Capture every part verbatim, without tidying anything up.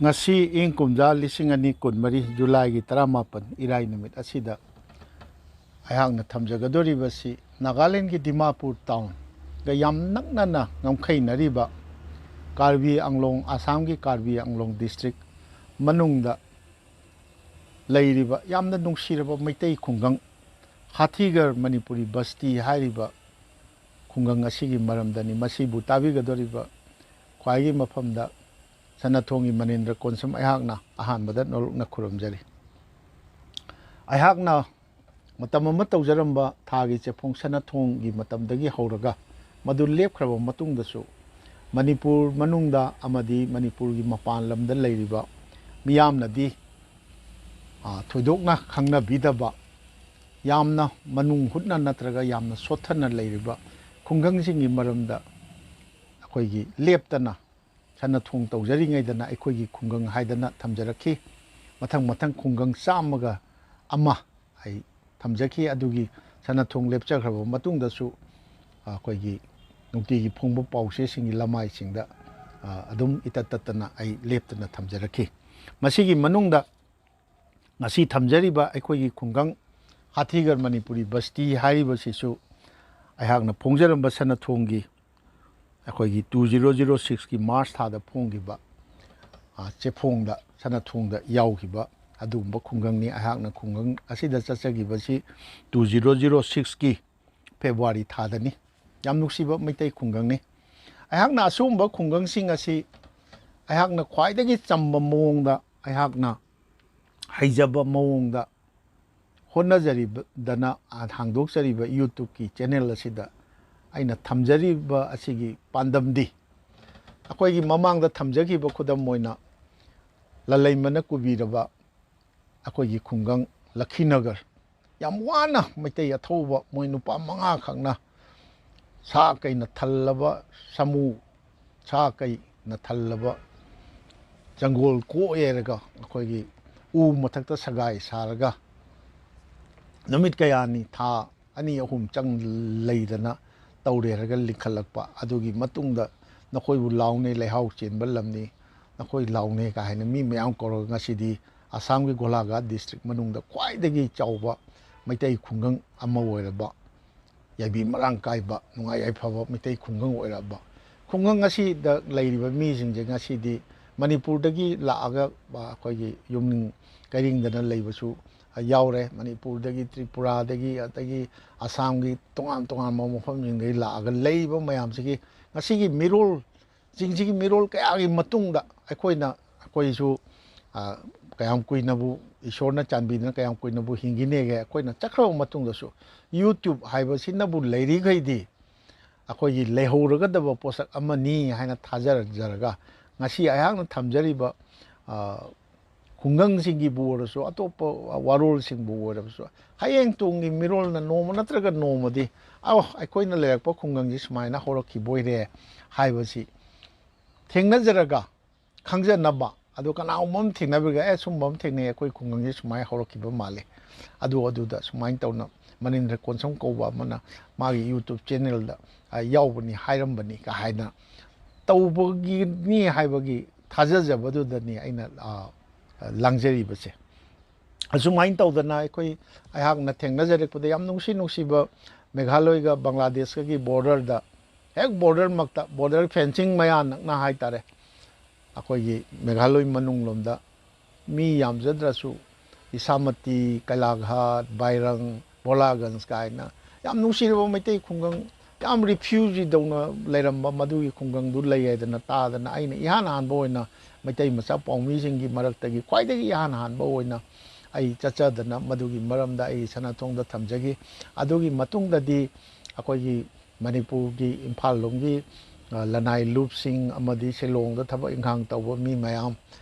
ꯉꯁꯤ ꯏꯪ ꯀꯨꯝꯖꯥ ꯂꯤꯁꯤꯡ ꯑꯅꯤ ꯀꯨꯟꯃꯔꯤ ꯖꯨꯂꯥꯏꯒꯤ ꯇꯔꯥꯃꯥꯄꯟ ꯏꯔꯥꯏ ꯅꯨꯃꯤꯠ ꯑꯁꯤꯗ ꯑꯩꯍꯥꯛꯅ ꯊꯝꯖꯒꯗꯧꯔꯤꯕꯁꯤ ꯅꯥꯒꯥꯂꯦꯟꯒꯤ ꯗꯤꯃꯥꯄꯨꯔ ꯇꯥꯎꯟꯒ ꯌꯥꯝ ꯅꯛꯅꯅ ꯉꯝꯈꯩꯅꯔꯤꯕ ꯀꯥꯔꯕꯤ ꯑꯪꯂꯣꯡ, ꯑꯁꯥꯝꯒꯤ ꯀꯥꯔꯕꯤ ꯑꯪꯂꯣꯡ ꯗꯤꯁꯇ꯭ꯔꯤꯛ ꯃꯅꯨꯡꯗ ꯂꯩꯔꯤꯕ ꯌꯥꯝꯅ ꯅꯨꯡꯁꯤꯔꯕ ꯃꯩꯇꯩ ꯈꯨꯡꯒꯪ ꯍꯥꯊꯤꯒꯔ ꯃꯅꯤꯄꯨꯔꯤ ꯕꯁꯇꯤ ꯍꯥꯏꯔꯤꯕ ꯈꯨꯡꯒꯪ ꯑꯁꯤꯒꯤ ꯃꯔꯝꯗꯅꯤ꯫ ꯃꯁꯤꯕꯨ ꯇꯥꯕꯤꯒꯗꯧꯔꯤꯕ ꯈ꯭ꯋꯥꯏꯒꯤ ꯃꯐꯝꯗ ꯁꯅꯥꯊꯣꯡꯒꯤ ꯃꯅꯤꯟꯗ꯭ꯔ ꯀꯣꯟꯁꯝ ꯑꯩꯍꯥꯛꯅ ꯑꯍꯥꯟꯕꯗ ꯅꯣꯂꯨꯛꯅ ꯈꯨꯔꯨꯝꯖꯔꯤ꯫ ꯑꯩꯍꯥꯛꯅ ꯃꯇꯝ ꯑꯃ ꯇꯧꯖꯔꯝꯕ ꯊꯥꯒꯤ ꯆꯦꯐꯣꯡ ꯁꯅꯥꯊꯣꯡꯒꯤ ꯃꯇꯝꯗꯒꯤ ꯍꯧꯔꯒ ꯃꯗꯨ ꯂꯦꯞꯈ꯭ꯔꯕ ꯃꯇꯨꯡꯗꯁꯨ ꯃꯅꯤꯄꯨꯔ ꯃꯅꯨꯡꯗ ꯑꯃꯗꯤ ꯃꯅꯤꯄꯨꯔꯒꯤ ꯃꯄꯥꯟ ꯂꯝꯗ ꯂꯩꯔꯤꯕ ꯃꯤꯌꯥꯝꯅꯗꯤ, ꯑ, ꯊꯣꯏꯗꯣꯛꯅ ꯈꯪꯅꯕꯤꯗꯕ, ꯌꯥꯝꯅ ꯃꯅꯨꯡ ꯍꯨꯠꯅ ꯅꯠꯇ꯭ꯔꯒ ꯌꯥꯝꯅ ꯁꯣꯠꯊꯅ ꯂꯩꯔꯤꯕ ꯈꯨꯡꯒꯪꯁꯤꯡꯒꯤ ꯃꯔꯝꯗ ꯑꯩꯈꯣꯏꯒꯤ ꯂꯦꯞꯇꯅ ꯁꯅꯥꯊꯣꯡ ꯇꯧꯖꯔꯤꯉꯩꯗꯅ ꯑꯩꯈꯣꯏꯒꯤ ꯈꯨꯡꯒꯪ ꯍꯥꯏꯗꯅ ꯊꯝꯖꯔꯛꯈꯤ꯫ ꯃꯊꯪ ꯃꯊꯪ ꯈꯨꯡꯒꯪ ꯆꯥꯝꯃꯒ ꯑꯃ ꯑꯩ ꯊꯝꯖꯈꯤ꯫ ꯑꯗꯨꯒꯤ ꯁꯅꯥꯊꯣꯡ ꯂꯦꯞꯆꯈ꯭ꯔꯕ ꯃꯇꯨꯡꯗꯁꯨ ꯑꯩꯈꯣꯏꯒꯤ ꯅꯨꯡꯇꯤꯒꯤ ꯐꯣꯡꯕ ꯄꯥꯎꯆꯦꯁꯤꯡꯒꯤ ꯂꯃꯥꯏꯁꯤꯡꯗ, ꯑ, ꯑꯗꯨꯝ ꯏꯇꯠ ꯇꯠꯇꯅ ꯑꯩ ꯂꯦꯞꯇꯅ ꯊꯝꯖꯔꯛꯈꯤ꯫ ꯃꯁꯤꯒꯤ ꯃꯅꯨꯡꯗ ꯉꯁꯤ ꯊꯝꯖꯔꯤꯕ ꯑꯩꯈꯣꯏꯒꯤ ꯈꯨꯡꯒꯪ ꯍꯥꯊꯤꯒꯔ ꯃꯅꯤꯄꯨꯔꯤ ꯕꯁꯇꯤ ꯍꯥꯏꯔꯤꯕꯁꯤꯁꯨ ꯑꯩꯍꯥꯛꯅ ꯐꯣꯡꯖꯔꯝꯕ ꯁꯅꯥꯊꯣꯡꯒꯤ, ꯑꯩꯈꯣꯏꯒꯤ two zero zero six ꯀꯤ ꯃꯥꯔꯆ ꯊꯥꯗ ꯐꯣꯡꯈꯤꯕ, ꯑ, ꯆꯦꯐꯣꯡꯗ, ꯁꯅꯥꯊꯣꯡꯗ ꯌꯥꯎꯈꯤꯕ ꯑꯗꯨꯒꯨꯝꯕ ꯈꯨꯡꯒꯪꯅꯤ꯫ ꯑꯩꯍꯥꯛꯅ ꯈꯨꯡꯒꯪ ꯑꯁꯤꯗ ꯆꯠꯆꯈꯤꯕꯁꯤ two zero zero six ꯀꯤ ꯐꯦꯕ꯭ꯔꯨꯋꯥꯔꯤ ꯊꯥꯗꯅꯤ꯫ ꯌꯥꯝ ꯅꯨꯡꯁꯤꯕ ꯃꯩꯇꯩ ꯈꯨꯡꯒꯪꯅꯤ꯫ ꯑꯩꯍꯥꯛꯅ ꯑꯁꯤꯒꯨꯝꯕ ꯈꯨꯡꯒꯪꯁꯤꯡ ꯑꯁꯤ ꯑꯩꯍꯥꯛꯅ ꯈ꯭ꯋꯥꯏꯗꯒꯤ ꯆꯝꯕ ꯃꯑꯣꯡꯗ, ꯑꯩꯍꯥꯛꯅ ꯍꯩꯖꯕ ꯃꯑꯣꯡꯗ ꯍꯣꯠꯅꯖꯔꯤꯕꯗꯅ ꯍꯥꯡꯗꯣꯛꯆꯔꯤꯕ YouTube ꯀꯤ ꯆꯦꯅꯦꯜ ꯑꯁꯤꯗ ꯑꯩꯅ ꯊꯝꯖꯔꯤꯕ ꯑꯁꯤꯒꯤ ꯄꯥꯟꯗꯝꯗꯤ, ꯑꯩꯈꯣꯏꯒꯤ ꯃꯃꯥꯡꯗ ꯊꯝꯖꯈꯤꯕ ꯈꯨꯗꯝ ꯑꯣꯏꯅ ꯂꯜꯂꯩꯃꯅ ꯀꯨꯕꯤꯔꯕ ꯑꯩꯈꯣꯏꯒꯤ ꯈꯨꯡꯒꯪ ꯂꯈꯤꯅꯒꯔ, ꯌꯥꯝ ꯋꯥꯅ ꯃꯩꯇꯩ ꯑꯊꯧꯕ ꯃꯣꯏ ꯅꯨꯄꯥ ꯃꯉꯥꯈꯛꯅ ꯁꯥ ꯀꯩꯅ ꯊꯜꯂꯕ ꯁꯥꯃꯨ, ꯁꯥ ꯀꯩꯅ ꯊꯜꯂꯕ ꯖꯪꯒꯣꯜ ꯀꯣꯏꯔꯒ ꯑꯩꯈꯣꯏꯒꯤ ꯎ ꯃꯊꯛꯇ ꯁꯒꯥꯏ ꯁꯥꯔꯒ ꯅꯨꯃꯤꯠ ꯀꯌꯥꯅꯤ, ꯊꯥ ꯑꯅꯤ ꯑꯍꯨꯝ ꯆꯪ ꯂꯩꯗꯅ ꯇꯧꯔꯦꯔꯒ ꯂꯤꯡꯈꯠꯂꯛꯄ꯫ ꯑꯗꯨꯒꯤ ꯃꯇꯨꯡꯗ ꯅꯈꯣꯏꯕꯨ ꯂꯥꯎꯅꯩ, ꯂꯩꯍꯥꯎ ꯆꯦꯟꯕ ꯂꯝꯅꯤ, ꯅꯈꯣꯏ ꯂꯥꯎꯅꯦ ꯀꯥ ꯍꯥꯏꯅ ꯃꯤ ꯃꯌꯥꯝ ꯀꯧꯔꯒ ꯉꯁꯤꯗꯤ ꯑꯁꯥꯝꯒꯤ ꯒꯣꯂꯥꯘꯥꯠ ꯗꯤꯁꯇ꯭ꯔꯤꯛ ꯃꯅꯨꯡꯗ ꯈ꯭ꯋꯥꯏꯗꯒꯤ ꯆꯥꯎꯕ ꯃꯩꯇꯩ ꯈꯨꯡꯒꯪ ꯑꯃ ꯑꯣꯏꯔꯕ, ꯌꯥꯏꯕꯤ ꯃꯔꯥꯡ ꯀꯥꯏꯕ, ꯅꯨꯡꯉꯥꯏ ꯌꯥꯏꯐꯕ ꯃꯩꯇꯩ ꯈꯨꯡꯒꯪ ꯑꯣꯏꯔꯛꯑꯕ꯫ ꯈꯨꯡꯒꯪ ꯑꯁꯤꯗ ꯂꯩꯔꯤꯕ ꯃꯤꯁꯤꯡꯁꯦ ꯉꯁꯤꯗꯤ ꯃꯅꯤꯄꯨꯔꯗꯒꯤ ꯂꯥꯛꯑꯒ, ꯑ, ꯑꯩꯈꯣꯏꯒꯤ ꯌꯨꯝꯅꯤꯡ ꯀꯩꯔꯤꯡꯗꯅ ꯂꯩꯕꯁꯨ, ꯑ, ꯌꯥꯎꯔꯦ꯫ ꯃꯅꯤꯄꯨꯔꯗꯒꯤ, ꯇ꯭ꯔꯤꯄꯨꯔꯥꯗꯒꯤ, ꯑꯗꯒꯤ ꯑꯁꯥꯝꯒꯤ ꯇꯣꯉꯥꯟ ꯇꯣꯉꯥꯟꯕ ꯃꯐꯝꯁꯤꯡꯗꯒꯤ ꯂꯥꯛꯑꯒ ꯂꯩꯔꯤꯕ ꯃꯌꯥꯝꯁꯤꯒꯤ ꯉꯁꯤꯒꯤ ꯃꯤꯔꯣꯜ ꯆꯤꯡꯁꯤꯒꯤ ꯃꯤꯔꯣꯜ ꯀꯌꯥꯒꯤ ꯃꯇꯨꯡꯗ ꯑꯩꯈꯣꯏꯅ, ꯑꯩꯈꯣꯏꯁꯨ, ꯑ, ꯀꯌꯥꯝ ꯀꯨꯏꯅꯕꯨ, ꯏꯁꯣꯔꯅ ꯆꯥꯟꯕꯤꯗꯨꯅ ꯀꯌꯥꯝ ꯀꯨꯏꯅꯕꯨ ꯍꯤꯡꯈꯤꯅꯦꯒꯦ? ꯑꯩꯈꯣꯏꯅ ꯆꯠꯈ꯭ꯔꯕ ꯃꯇꯨꯡꯗꯁꯨ YouTube ꯍꯥꯏꯕꯁꯤꯅꯕꯨ ꯂꯩꯔꯤꯈꯩꯗꯤ ꯑꯩꯈꯣꯏꯒꯤ ꯂꯩꯍꯧꯔꯒꯗꯕ ꯄꯣꯠꯁꯛ ꯑꯃꯅꯤ ꯍꯥꯏꯅ ꯊꯥꯖꯖꯔꯒ, ꯉꯁꯤ ꯑꯩꯍꯥꯛꯅ ꯊꯝꯖꯔꯤꯕ, ꯑ, ꯈꯨꯡꯒꯪꯁꯤꯡꯒꯤꯕꯨ ꯑꯣꯏꯔꯁꯨ, ꯑꯇꯣꯞꯄ ꯋꯥꯔꯣꯜꯁꯤꯡꯕꯨ ꯑꯣꯏꯔꯕꯁꯨ, ꯍꯌꯦꯡ ꯇꯨꯡꯒꯤ ꯃꯤꯔꯣꯜꯅ ꯅꯣꯡꯃ ꯅꯠꯇ꯭ꯔꯒ ꯅꯣꯡꯃꯗꯤ, "ꯑꯧ, ꯑꯩꯈꯣꯏꯅ ꯂꯩꯔꯛꯄ ꯈꯨꯡꯒꯪꯁꯤ ꯁꯨꯃꯥꯏꯅ ꯍꯧꯔꯛꯈꯤꯕ ꯑꯣꯏꯔꯦ" ꯍꯥꯏꯕꯁꯤ ꯊꯦꯡꯅꯖꯔꯒ, ꯈꯪꯖꯅꯕ꯫ ꯑꯗꯨ ꯀꯅꯥꯒꯨꯝꯕ ꯑꯃ ꯊꯦꯡꯅꯕꯤꯔꯒ, "ꯑꯦ, ꯁꯨꯝꯕ ꯑꯃ ꯊꯦꯡꯅꯩ, ꯑꯩꯈꯣꯏ ꯈꯨꯡꯒꯪꯁꯤ ꯁꯨꯃꯥꯏꯅ ꯍꯧꯔꯛꯈꯤꯕ ꯃꯥꯜꯂꯦ, ꯑꯗꯨ ꯑꯗꯨꯗ ꯁꯨꯃꯥꯏꯅ ꯇꯧꯅ ꯃꯅꯤꯟꯗ꯭ꯔ ꯀꯣꯟꯁꯝ ꯀꯧꯕ ꯑꯃꯅ ꯃꯥꯒꯤ YouTube ꯆꯦꯅꯦꯜꯗ, ꯑ, ꯌꯥꯎꯕꯅꯤ, ꯍꯥꯏꯔꯝꯕꯅꯤ" ꯀ ꯍꯥꯏꯅ ꯇꯧꯕꯒꯤꯅꯤ ꯍꯥꯏꯕꯒꯤ ꯊꯥꯖꯖꯕꯗꯨꯗꯅꯤ ꯑꯩꯅ, ꯑ, ꯂꯥꯡꯖꯔꯤꯕꯁꯦ꯫ ꯑꯁꯨꯃꯥꯏꯅ ꯇꯧꯗꯅ ꯑꯩꯈꯣꯏ, ꯑꯩꯍꯥꯛꯅ ꯊꯦꯡꯅꯖꯔꯛꯄꯗ ꯌꯥꯝ ꯅꯨꯡꯁꯤ ꯅꯨꯡꯁꯤꯕ ꯃꯦꯘꯥꯂꯣꯏꯒ ꯕꯪꯒ꯭ꯂꯥꯗꯦꯁꯀꯒꯤ ꯕꯣꯔꯗꯔꯗ, ꯍꯦꯛ ꯕꯣꯔꯗꯔꯃꯛꯇ, ꯕꯣꯔꯗꯔ ꯐꯦꯟꯁꯤꯡ ꯃꯌꯥ ꯅꯛꯅ ꯍꯥꯏꯇꯥꯔꯦ, ꯑꯩꯈꯣꯏꯒꯤ ꯃꯦꯘꯥꯂꯣꯏ ꯃꯅꯨꯡꯂꯣꯝꯗ ꯃꯤ ꯌꯥꯝꯖꯗ꯭ꯔꯁꯨ ꯏꯁꯥꯃꯇꯤ, ꯀꯩꯂꯥꯘꯥꯠ, ꯕꯥꯏꯔꯪ, ꯚꯣꯂꯥꯒꯟꯖ ꯀꯥꯏꯅ ꯌꯥꯝ ꯅꯨꯡꯁꯤꯔꯕ ꯃꯩꯇꯩ ꯈꯨꯡꯒꯪ, ꯌꯥꯝ ꯔꯤꯐ꯭ꯌꯨꯖꯤꯗꯧꯅ ꯂꯩꯔꯝꯕ ꯃꯗꯨꯒꯤ ꯈꯨꯡꯒꯪꯗꯨ ꯂꯩ ꯍꯥꯏꯗꯅ ꯇꯥꯗꯅ, ꯑꯩꯅ ꯏꯍꯥꯟ ꯍꯥꯟꯕ ꯑꯣꯏꯅ ꯃꯩꯇꯩ ꯃꯆꯥ ꯄꯥꯎꯃꯤꯁꯤꯡꯒꯤ ꯃꯔꯛꯇꯒꯤ ꯈ꯭ꯋꯥꯏꯗꯒꯤ ꯏꯍꯥꯟ ꯍꯥꯟꯕ ꯑꯣꯏꯅ ꯑꯩ ꯆꯠꯆꯗꯅ ꯃꯗꯨꯒꯤ ꯃꯔꯝꯗ ꯑꯩ ꯁꯅꯥꯊꯣꯡꯗ ꯊꯝꯖꯈꯤ꯫ ꯑꯗꯨꯒꯤ ꯃꯇꯨꯡꯗꯗꯤ ꯑꯩꯈꯣꯏꯒꯤ ꯃꯅꯤꯄꯨꯔꯒꯤ ꯏꯝꯐꯥꯜ ꯂꯣꯝꯒꯤ, ꯑ, ꯂꯅꯥꯏ ꯂꯨꯞꯁꯤꯡ ꯑꯃꯗꯤ ꯁꯤꯂꯣꯡꯗ ꯊꯕꯛ ꯏꯪꯈꯥꯡ ꯇꯧꯕ ꯃꯤ ꯃꯌꯥꯝ,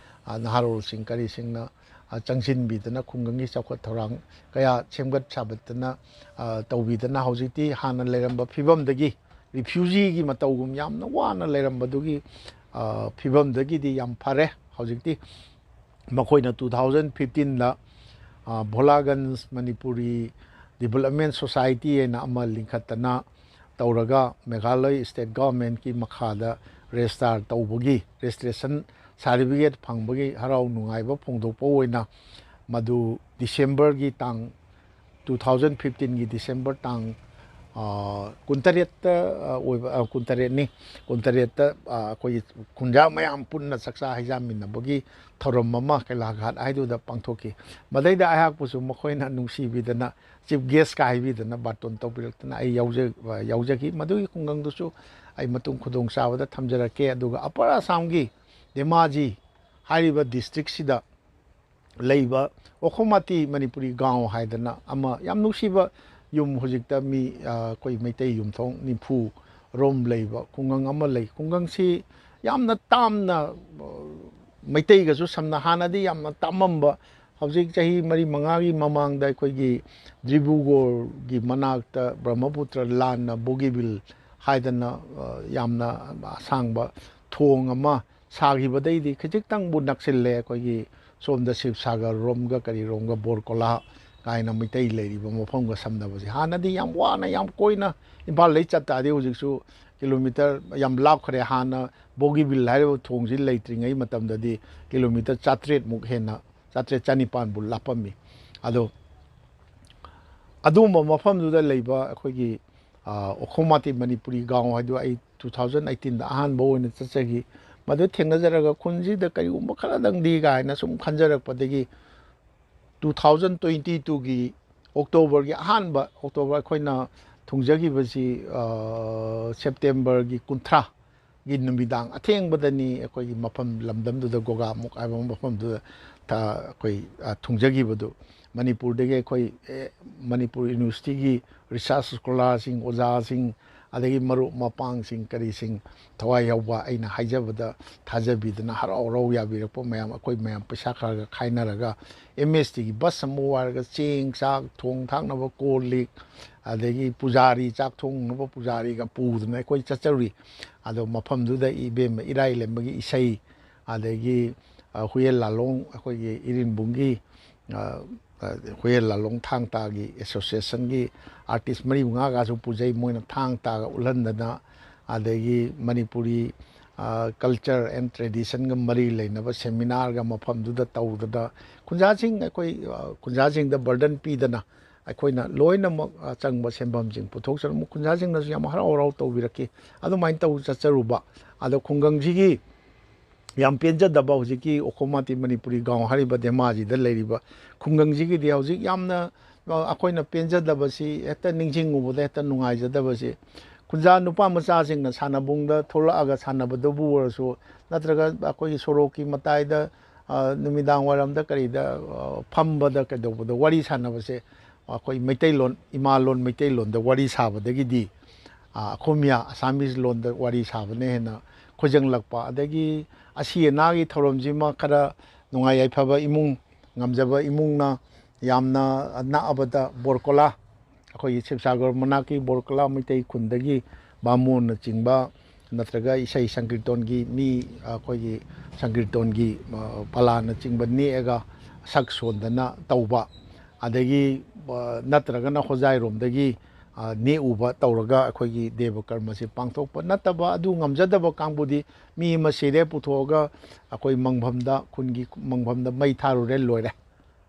ꯑ, ꯅꯍꯥꯔꯣꯜꯁꯤꯡ ꯀꯔꯤꯁꯤꯡꯅ, ꯑ, ꯆꯪꯁꯤꯟꯕꯤꯗꯅ ꯈꯨꯡꯒꯪꯒꯤ ꯆꯥꯎꯈꯠ ꯊꯧꯔꯥꯡ ꯀꯌꯥ ꯁꯦꯝꯒꯠ ꯁꯥꯒꯠꯇꯅ, ꯑ, ꯇꯧꯕꯤꯗꯅ ꯍꯧꯖꯤꯛꯇꯤ ꯍꯥꯟꯅ ꯂꯩꯔꯝꯕ ꯐꯤꯕꯝꯗꯒꯤ, ꯔꯤꯐ꯭ꯌꯨꯖꯤꯒꯤ ꯃꯇꯧꯒꯨꯝ ꯌꯥꯝꯅ ꯋꯥꯅ ꯂꯩꯔꯝꯕꯗꯨꯒꯤ, ꯑ, ꯐꯤꯕꯝꯗꯒꯤꯗꯤ ꯌꯥꯝ ꯐꯔꯦ꯫ ꯍꯧꯖꯤꯛꯇꯤ ꯃꯈꯣꯏꯅ two thousand fifteenꯗ, ꯑ, ꯚꯣꯂꯥꯒꯟꯖ ꯃꯅꯤꯄꯨꯔꯤ ꯗꯤꯕꯂꯞꯃꯦꯟ ꯁꯣꯁꯥꯏꯇꯤ ꯍꯥꯏꯅ ꯑꯃ ꯂꯤꯡꯈꯠꯇꯅ ꯇꯧꯔꯒ ꯃꯦꯘꯥꯂꯣꯏ ꯁ꯭ꯇꯦꯠ ꯒꯚꯔꯟꯃꯦꯟꯠꯀꯤ ꯃꯈꯥꯗ ꯔꯦꯖꯤꯁꯇꯥꯔ ꯇꯧꯕꯒꯤ, ꯔꯦꯖꯤꯁꯇ꯭ꯔꯦꯁꯟ ꯁꯥꯔꯇꯤꯐꯤꯀꯦꯠ ꯐꯪꯕꯒꯤ ꯍꯔꯥꯎ ꯅꯨꯡꯉꯥꯏꯕ ꯐꯣꯡꯗꯣꯛꯄ ꯑꯣꯏꯅ ꯃꯗꯨ ꯗꯤꯁꯦꯝꯕꯔꯒꯤ ꯇꯥꯡ, ꯇꯨ ꯊꯥꯎꯖꯟ ꯐꯤꯐꯇꯤꯟꯒꯤ ꯗꯤꯁꯦꯝꯕꯔ ꯇꯥꯡ, ꯑ, ꯀꯨꯟꯇꯔꯦꯠꯇ, ꯑ, ꯑꯣꯏꯕ, ꯑ, ꯀꯨꯟꯇꯔꯦꯠꯅꯤ꯫ ꯀꯨꯟꯇꯔꯦꯠꯇ, ꯑ, ꯑꯩꯈꯣꯏꯒꯤ ꯈꯨꯟꯖꯥ ꯃꯌꯥꯝ ꯄꯨꯟꯅ ꯆꯥꯛꯆꯥ ꯍꯩꯖꯥꯃꯤꯟꯅꯕꯒꯤ ꯊꯧꯔꯝ ꯑꯃ ꯀꯩꯂꯥ ꯘꯥꯠ ꯍꯥꯏꯗꯨꯗ ꯄꯥꯡꯊꯣꯛꯈꯤ꯫ ꯃꯗꯩꯗ ꯑꯩꯍꯥꯛꯄꯨꯁꯨ ꯃꯈꯣꯏꯅ ꯅꯨꯡꯁꯤꯕꯤꯗꯅ ꯆꯤꯐ ꯒꯦꯁꯀ ꯍꯥꯏꯕꯤꯗꯅ ꯕꯥꯔꯇꯣꯟ ꯇꯧꯕꯤꯔꯛꯇꯅ ꯑꯩ ꯌꯥꯎꯖ-, ꯌꯥꯎꯖꯈꯤ꯫ ꯃꯗꯨꯒꯤ ꯈꯨꯡꯒꯪꯗꯨꯁꯨ ꯑꯩ ꯃꯇꯨꯡ ꯈꯨꯗꯣꯡ ꯆꯥꯕꯗ ꯊꯝꯖꯔꯛꯀꯦ꯫ ꯑꯗꯨꯒ ꯑꯄꯔ ꯑꯁꯥꯝꯒꯤ ꯙꯦꯃꯥꯖꯤ ꯍꯥꯏꯔꯤꯕ ꯗꯤꯁꯇ꯭ꯔꯤꯛꯁꯤꯗ ꯂꯩꯕ ꯑꯣꯈꯣꯃꯥꯇꯤ ꯃꯅꯤꯄꯨꯔꯤ ꯒꯥꯎ ꯍꯥꯏꯗꯅ ꯑꯃ ꯌꯥꯝ ꯅꯨꯡꯁꯤꯕ ꯌꯨꯝ, ꯍꯧꯖꯤꯛꯇ ꯃꯤ, ꯑ, ꯑꯩꯈꯣꯏ ꯃꯩꯇꯩ ꯌꯨꯝꯊꯣꯡ ꯅꯤꯐꯨ ꯔꯣꯝ ꯂꯩꯕ ꯈꯨꯡꯒꯪ ꯑꯃ ꯂꯩ꯫ ꯈꯨꯡꯒꯪꯁꯤ ꯌꯥꯝꯅ ꯇꯥꯝꯅ, ꯑ, ꯃꯩꯇꯩꯒꯁꯨ ꯁꯝꯅ, ꯍꯥꯟꯅꯗꯤ ꯌꯥꯝꯅ ꯇꯥꯝꯃꯝꯕ, ꯍꯧꯖꯤꯛ ꯆꯍꯤ ꯃꯔꯤ ꯃꯉꯥꯒꯤ ꯃꯃꯥꯡꯗ ꯑꯩꯈꯣꯏꯒꯤ ꯗ꯭ꯔꯤꯕꯨꯒꯣꯔꯒꯤ ꯃꯅꯥꯛꯇ ꯕ꯭ꯔꯍꯃꯄꯨꯇ꯭ꯔ ꯂꯥꯟꯅ ꯕꯣꯒꯤꯕꯤꯜ ꯍꯥꯏꯗꯅ, ꯑ, ꯌꯥꯝꯅ ꯑꯁꯥꯡꯕ ꯊꯣꯡ ꯑꯃ ꯁꯥꯈꯤꯕꯗꯩꯗꯤ ꯈꯖꯤꯛꯇꯪꯕꯨ ꯅꯛꯁꯤꯜꯂꯦ꯫ ꯑꯩꯈꯣꯏꯒꯤ ꯁꯣꯝꯗ ꯁꯤꯕꯁꯥꯒꯔ ꯔꯣꯝꯒ ꯀꯔꯤꯔꯣꯝꯒ ꯕꯣꯔꯀꯣꯂꯥ ꯀꯥꯏꯅ ꯃꯩꯇꯩ ꯂꯩꯔꯤꯕ ꯃꯐꯝꯒ ꯁꯝꯅꯕꯁꯦ꯫ ꯍꯥꯟꯅꯗꯤ ꯌꯥꯝ ꯋꯥꯅ, ꯌꯥꯝ ꯀꯣꯏꯅ ꯏꯝꯐꯥꯜꯗꯩ ꯆꯠ ꯇꯥꯔꯗꯤ ꯍꯧꯖꯤꯛꯁꯨ ꯀꯤꯂꯣꯃꯤꯇꯔ ꯌꯥꯝ ꯂꯥꯞꯈ꯭ꯔꯦ꯫ ꯍꯥꯟꯅ ꯕꯣꯒꯤꯕꯤꯜ ꯍꯥꯏꯔꯤꯕ ꯊꯣꯡꯁꯤ ꯂꯩꯇ꯭ꯔꯤꯉꯩ ꯃꯇꯝꯗꯗꯤ ꯀꯤꯂꯣꯃꯤꯇꯔ ꯆꯥꯇ꯭ꯔꯦꯠꯃꯨꯛ ꯍꯦꯟꯅ, ꯆꯥꯇ꯭ꯔꯦꯠ ꯆꯅꯤꯄꯥꯟꯕꯨ ꯂꯥꯞꯄꯝꯃꯤ꯫ ꯑꯗꯣ ꯑꯗꯨꯒꯨꯝꯕ ꯃꯐꯝꯗꯨꯗ ꯂꯩꯕ ꯑꯩꯈꯣꯏꯒꯤ, ꯑ, ꯑꯣꯈꯣꯃꯥꯇꯤ ꯃꯅꯤꯄꯨꯔꯤ ꯒꯥꯎ ꯍꯥꯏꯗꯨ ꯑꯩ ꯇꯨ ꯊꯥꯎꯖꯟ ꯑꯩꯠꯇꯤꯟꯗ ꯑꯍꯥꯟꯕ ꯑꯣꯏꯅ ꯆꯠꯆꯈꯤ꯫ ꯃꯗꯨ ꯊꯦꯡꯅꯖꯔꯒ ꯈꯨꯟꯁꯤꯗ ꯀꯔꯤꯒꯨꯝꯕ ꯈꯔꯗꯪꯗꯤ ꯀꯥꯏꯅ ꯁꯨꯝ ꯈꯟꯖꯔꯛꯄꯗꯒꯤ ꯇꯨ ꯊꯥꯎꯖꯟ ꯇ꯭ꯋꯦꯟꯇꯤ ꯇꯨꯒꯤ ꯑꯣꯛꯇꯣꯕꯔꯒꯤ ꯑꯍꯥꯟꯕ, ꯑꯣꯛꯇꯣꯕꯔ ꯑꯩꯈꯣꯏꯅ ꯊꯨꯡꯖꯈꯤꯕꯁꯤ, ꯑ, ꯁꯦꯞꯇꯦꯝꯕꯔꯒꯤ ꯀꯨꯟꯊ꯭ꯔꯥꯒꯤ ꯅꯨꯃꯤꯗꯥꯡ ꯑꯊꯦꯡꯕꯗꯅꯤ ꯑꯩꯈꯣꯏꯒꯤ ꯃꯐꯝ ꯂꯝꯗꯝꯗꯨꯗ, ꯒꯣꯒꯥꯃꯨꯛ ꯍꯥꯏꯕ ꯃꯐꯝꯗꯨꯗ ꯊ-, ꯑꯩꯈꯣꯏ, ꯑ, ꯊꯨꯡꯖꯈꯤꯕꯗꯨ꯫ ꯃꯅꯤꯄꯨꯔꯗꯒꯤ ꯑꯩꯈꯣꯏ, ꯑꯦ, ꯃꯅꯤꯄꯨꯔ ꯌꯨꯅꯤꯚꯔꯁꯤꯇꯤꯒꯤ ꯔꯤꯁꯥꯔꯁ ꯁ꯭ꯀꯣꯂꯥꯔꯁꯤꯡ, ꯑꯣꯖꯥꯁꯤꯡ, ꯑꯗꯒꯤ ꯃꯔꯨꯞ ꯃꯄꯥꯡꯁꯤꯡ ꯀꯔꯤꯁꯤꯡ ꯊꯋꯥꯏ ꯌꯥꯎꯕ, ꯑꯩꯅ ꯍꯥꯏꯖꯕꯗ ꯊꯥꯖꯕꯤꯗꯅ ꯍꯔꯥꯎ ꯍꯔꯥꯎ ꯌꯥꯕꯤꯔꯛꯄ ꯃꯌꯥꯝ, ꯑꯩꯈꯣꯏ ꯃꯌꯥꯝ ꯄꯩꯁꯥ ꯈꯔꯒ ꯈꯥꯏꯅꯔꯒ ꯑꯦꯝ ꯑꯦꯁ ꯇꯤꯒꯤ ꯕꯁ ꯑꯃ ꯋꯥꯏꯔꯒ ꯆꯦꯡ, ꯆꯥꯛ, ꯊꯣꯡ ꯊꯥꯛꯅꯕ ꯀꯣꯜ ꯂꯤꯛ, ꯑꯗꯒꯤ ꯄꯨꯖꯥꯔꯤ, ꯆꯥꯛ ꯊꯣꯡꯅꯕ ꯄꯨꯖꯥꯔꯤꯒ ꯄꯨꯗꯅ ꯑꯩꯈꯣꯏ ꯆꯠꯆꯔꯨꯏ꯫ ꯑꯗꯣ ꯃꯐꯝꯗꯨꯗ ꯏꯕꯦꯝꯃ ꯏꯔꯥꯏꯂꯦꯝꯕꯒꯤ ꯏꯁꯩ, ꯑꯗꯒꯤ, ꯑ, ꯍꯨꯌꯦꯟ ꯂꯥꯂꯣꯡ, ꯑꯩꯈꯣꯏꯒꯤ ꯏꯔꯤꯟꯕꯨꯡꯒꯤ, ꯑ, ꯑ, ꯍꯨꯌꯦꯟ ꯂꯥꯂꯣꯡ ꯊꯥꯡ ꯇꯥꯒꯤ ꯑꯦꯁꯣꯁꯤꯌꯦꯁꯟꯒꯤ ꯑꯥꯔꯇꯤꯁ ꯃꯔꯤ ꯃꯉꯥꯒꯁꯨ ꯄꯨꯖꯩ꯫ ꯃꯣꯏꯅ ꯊꯥꯡ ꯇꯥꯒ ꯎꯠꯍꯟꯗꯅ, ꯑꯗꯒꯤ ꯃꯅꯤꯄꯨꯔꯤ, culture and traditionꯒ ꯃꯔꯤ ꯂꯩꯅꯕ seminarꯒ ꯃꯐꯝꯗꯨꯗ ꯇꯧꯗꯅ, ꯈꯨꯟꯖꯥꯁꯤꯡ ꯑꯩꯈꯣꯏ ꯈꯨꯟꯖꯥꯁꯤꯡꯗ burden ꯄꯤꯗꯅ, ꯑꯩꯈꯣꯏꯅ ꯂꯣꯏꯅꯃꯛ ꯆꯪꯕ ꯁꯦꯟꯐꯝꯁꯤꯡ ꯄꯨꯊꯣꯛꯆꯔꯝꯕ ꯈꯨꯟꯖꯥꯁꯤꯡꯅꯁꯨ ꯌꯥꯝ ꯍꯔꯥꯎ ꯍꯔꯥꯎ ꯇꯧꯕꯤꯔꯛꯈꯤ꯫ ꯑꯗꯨꯃꯥꯏꯅ ꯇꯧ ꯆꯠꯆꯔꯨꯕ꯫ ꯑꯗꯣ ꯈꯨꯡꯒꯪꯁꯤꯒꯤ ꯌꯥꯝ ꯄꯦꯟꯖꯗꯕ, ꯍꯧꯖꯤꯛꯀꯤ ꯑꯣꯈꯣꯃꯥꯇꯤ ꯃꯅꯤꯄꯨꯔꯤ ꯒꯥꯎ ꯍꯥꯏꯔꯤꯕ ꯙꯦꯃꯥꯖꯤꯗ ꯂꯩꯔꯤꯕ ꯈꯨꯡꯒꯪꯁꯤꯒꯤꯗꯤ ꯍꯧꯖꯤꯛ ꯌꯥꯝꯅ ꯑꯩꯈꯣꯏꯅ ꯄꯦꯟꯖꯗꯕꯁꯤ, ꯍꯦꯛꯇ ꯅꯤꯡꯁꯤꯡꯉꯨꯕꯗ ꯍꯦꯛꯇ ꯅꯨꯡꯉꯥꯏꯖꯗꯕꯁꯤ, ꯈꯨꯟꯖꯥ ꯅꯨꯄꯥ ꯃꯆꯥꯁꯤꯡꯅ ꯁꯥꯟꯅꯕꯨꯡꯗ ꯊꯣꯛꯂꯛꯑꯒ ꯁꯥꯟꯅꯕꯗꯨꯕꯨ ꯑꯣꯏꯔꯁꯨ, ꯅꯠꯇ꯭ꯔꯒ ꯑꯩꯈꯣꯏꯒꯤ ꯁꯣꯔꯣꯛꯀꯤ ꯃꯇꯥꯏꯗ ꯅꯨꯃꯤꯗꯥꯡ ꯋꯥꯏꯔꯝꯗ ꯀꯔꯤꯗ ꯐꯝꯕꯗ ꯀꯩꯗꯧꯕꯗ ꯋꯥꯔꯤ ꯁꯥꯟꯅꯕꯁꯦ, ꯑꯩꯈꯣꯏ ꯃꯩꯇꯩꯂꯣꯟ, ꯏꯃꯥꯂꯣꯟ ꯃꯩꯇꯩꯂꯣꯟꯗ ꯋꯥꯔꯤ ꯁꯥꯕꯗꯒꯤꯗꯤ ꯑꯈꯣꯃꯤꯌꯥ, ꯑꯁꯥꯃꯤꯁ ꯂꯣꯟꯗ ꯋꯥꯔꯤ ꯁꯥꯕꯅ ꯍꯦꯟꯅ ꯈꯣꯏꯖꯪꯂꯛꯄ꯫ ꯑꯗꯒꯤ ꯑꯁꯤ ꯑꯅꯥꯒꯤ ꯊꯧꯔꯝꯁꯤꯃ ꯈꯔ ꯅꯨꯡꯉꯥꯏ ꯌꯥꯏꯐꯕ ꯏꯃꯨꯡ, ꯉꯝꯖꯕ ꯏꯃꯨꯡꯅ ꯌꯥꯝꯅ ꯅꯛꯑꯕꯗ ꯕꯣꯔꯀꯣꯂꯥ, ꯑꯩꯈꯣꯏꯒꯤ ꯁꯤꯕꯁꯥꯒꯔ ꯃꯅꯥꯛꯀꯤ ꯕꯣꯔꯀꯣꯂꯥ ꯃꯩꯇꯩ ꯈꯨꯟꯗꯒꯤ ꯕꯥꯃꯣꯟꯅꯆꯤꯡꯕ, ꯅꯠꯇ꯭ꯔꯒ ꯏꯁꯩ ꯁꯪꯀꯤꯔꯇꯣꯟꯒꯤ ꯃꯤ, ꯑꯩꯈꯣꯏꯒꯤ ꯁꯪꯀꯤꯔꯇꯣꯟꯒꯤ ꯄꯂꯥꯅꯆꯤꯡꯕ ꯅꯦꯛꯑꯒ ꯁꯛ ꯁꯣꯟꯗꯅ ꯇꯧꯕ, ꯑꯗꯒꯤ ꯅꯠꯇ꯭ꯔꯒꯅ ꯍꯣꯖꯥꯏꯔꯣꯝꯗꯒꯤ ꯅꯦꯛꯎꯕ ꯇꯧꯔꯒ ꯑꯩꯈꯣꯏꯒꯤ ꯗꯦꯕ ꯀꯔꯃꯁꯦ ꯄꯥꯡꯊꯣꯛꯄ ꯅꯠꯇꯕ, ꯑꯗꯨ ꯉꯝꯖꯗꯕ ꯀꯥꯡꯕꯨꯗꯤ ꯃꯤ ꯑꯃ ꯁꯤꯔꯦ, ꯄꯨꯊꯣꯛꯑꯒ ꯑꯩꯈꯣꯏ ꯃꯪꯐꯝꯗ, ꯈꯨꯟꯒꯤ ꯃꯪꯐꯝꯗ ꯃꯩ ꯊꯥꯔꯨꯔꯦ, ꯂꯣꯏꯔꯦ꯫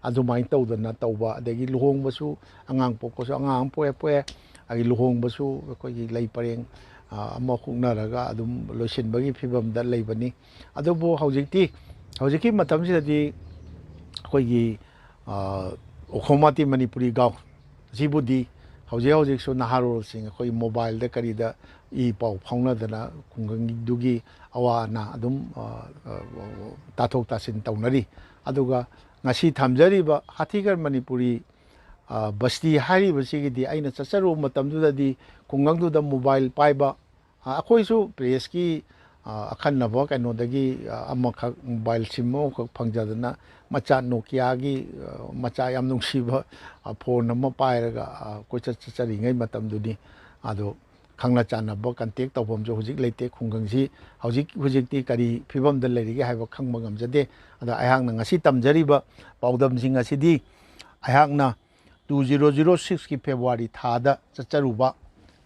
ꯑꯗꯨꯃꯥꯏꯅ ꯇꯧꯗꯅ ꯇꯧꯕ꯫ ꯑꯗꯒꯤ ꯂꯨꯍꯣꯡꯕꯁꯨ, ꯑꯉꯥꯡ ꯄꯣꯛꯄꯁꯨ, ꯑꯉꯥꯡ ꯑꯃ ꯄꯣꯛꯑꯦ ꯄꯣꯛꯑꯦ, ꯑꯗꯒꯤ ꯂꯨꯍꯣꯡꯕꯁꯨ ꯑꯩꯈꯣꯏꯒꯤ ꯂꯩ ꯄꯔꯦꯡ ꯑꯃ ꯍꯨꯛꯅꯔꯒ ꯑꯗꯨꯝ ꯂꯣꯏꯁꯤꯟꯕꯒꯤ ꯐꯤꯕꯝꯗ ꯂꯩꯕꯅꯤ꯫ ꯑꯗꯨꯕꯨ ꯍꯧꯖꯤꯛꯇꯤ, ꯍꯧꯖꯤꯛꯀꯤ ꯃꯇꯝꯁꯤꯗꯗꯤ ꯑꯩꯈꯣꯏꯒꯤ ꯑꯣꯈꯣꯃꯥꯇꯤ ꯃꯅꯤꯄꯨꯔꯤ ꯒꯥꯎ ꯑꯁꯤꯕꯨꯗꯤ ꯍꯧꯖꯤꯛ ꯍꯧꯖꯤꯛꯁꯨ ꯅꯍꯥꯔꯣꯜꯁꯤꯡ ꯑꯩꯈꯣꯏ mobileꯗ ꯀꯔꯤꯗ ꯏ ꯄꯥꯎ ꯐꯥꯎꯅꯗꯅ ꯈꯨꯡꯒꯪꯗꯨꯒꯤ ꯑꯋꯥ ꯑꯅꯥ ꯑꯗꯨꯝ ꯇꯥꯊꯣꯛ ꯇꯥꯁꯤꯟ ꯇꯧꯅꯔꯤ꯫ ꯑꯗꯨꯒ ꯉꯁꯤ ꯊꯝꯖꯔꯤꯕ ꯍꯥꯊꯤꯒꯔ ꯃꯅꯤꯄꯨꯔꯤ ꯕꯁꯇꯤ ꯍꯥꯏꯔꯤꯕꯁꯤꯒꯤꯗꯤ ꯑꯩꯅ ꯆꯠꯆꯔꯨꯕ ꯃꯇꯝꯗꯨꯗꯗꯤ ꯈꯨꯡꯒꯪꯗꯨꯗ mobile ꯄꯥꯏꯕ, ꯑꯩꯈꯣꯏꯁꯨ pressꯀꯤ ꯑꯈꯟꯅꯕ ꯀꯩꯅꯣꯗꯒꯤ ꯑꯃꯈꯛ mobile sim ꯑꯃꯈꯛ ꯐꯪꯖꯗꯅ ꯃꯆꯥ Nokiaꯒꯤ ꯃꯆꯥ ꯌꯥꯝ ꯅꯨꯡꯁꯤꯕ phone ꯑꯃ ꯄꯥꯏꯔꯒ ꯀꯣꯏꯆꯠ ꯆꯠꯆꯔꯤꯉꯩ ꯃꯇꯝꯗꯨꯅꯤ꯫ ꯑꯗꯣ ꯈꯪꯅ ꯆꯥꯟꯅꯕ contact ꯇꯧꯐꯝꯁꯨ ꯍꯧꯖꯤꯛ ꯂꯩꯇꯦ꯫ ꯈꯨꯡꯒꯪꯁꯤ ꯍꯧꯖꯤꯛ ꯍꯧꯖꯤꯛꯇꯤ ꯀꯔꯤ ꯐꯤꯕꯝꯗ ꯂꯩꯔꯤꯒꯦ ꯍꯥꯏꯕ ꯈꯪꯕ ꯉꯝꯖꯗꯦ꯫ ꯑꯗꯣ ꯑꯩꯍꯥꯛꯅ ꯉꯁꯤ ꯇꯝꯖꯔꯤꯕ ꯄꯥꯎꯗꯝꯁꯤꯡ ꯑꯁꯤꯗꯤ ꯑꯩꯍꯥꯛꯅ two zero zero sixꯀꯤ February ꯊꯥꯗ ꯆꯠꯆꯔꯨꯕ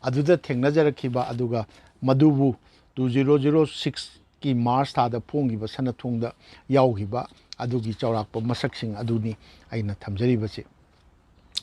ꯑꯗꯨꯗ ꯊꯦꯡꯅꯖꯔꯛꯈꯤꯕ, ꯑꯗꯨꯒ ꯃꯗꯨꯕꯨ ꯇꯨ ꯖꯤꯔꯣ ꯖꯤꯔꯣ ꯁꯤꯛꯁꯀꯤ ꯃꯥꯔꯁ ꯊꯥꯗ ꯐꯣꯡꯈꯤꯕ ꯁꯅꯥꯊꯣꯡꯗ ꯌꯥꯎꯈꯤꯕ ꯑꯗꯨꯒꯤ ꯆꯥꯎꯔꯥꯛꯄ ꯃꯁꯛꯁꯤꯡ ꯑꯗꯨꯅꯤ ꯑꯩꯅ ꯊꯝꯖꯔꯤꯕꯁꯤ꯫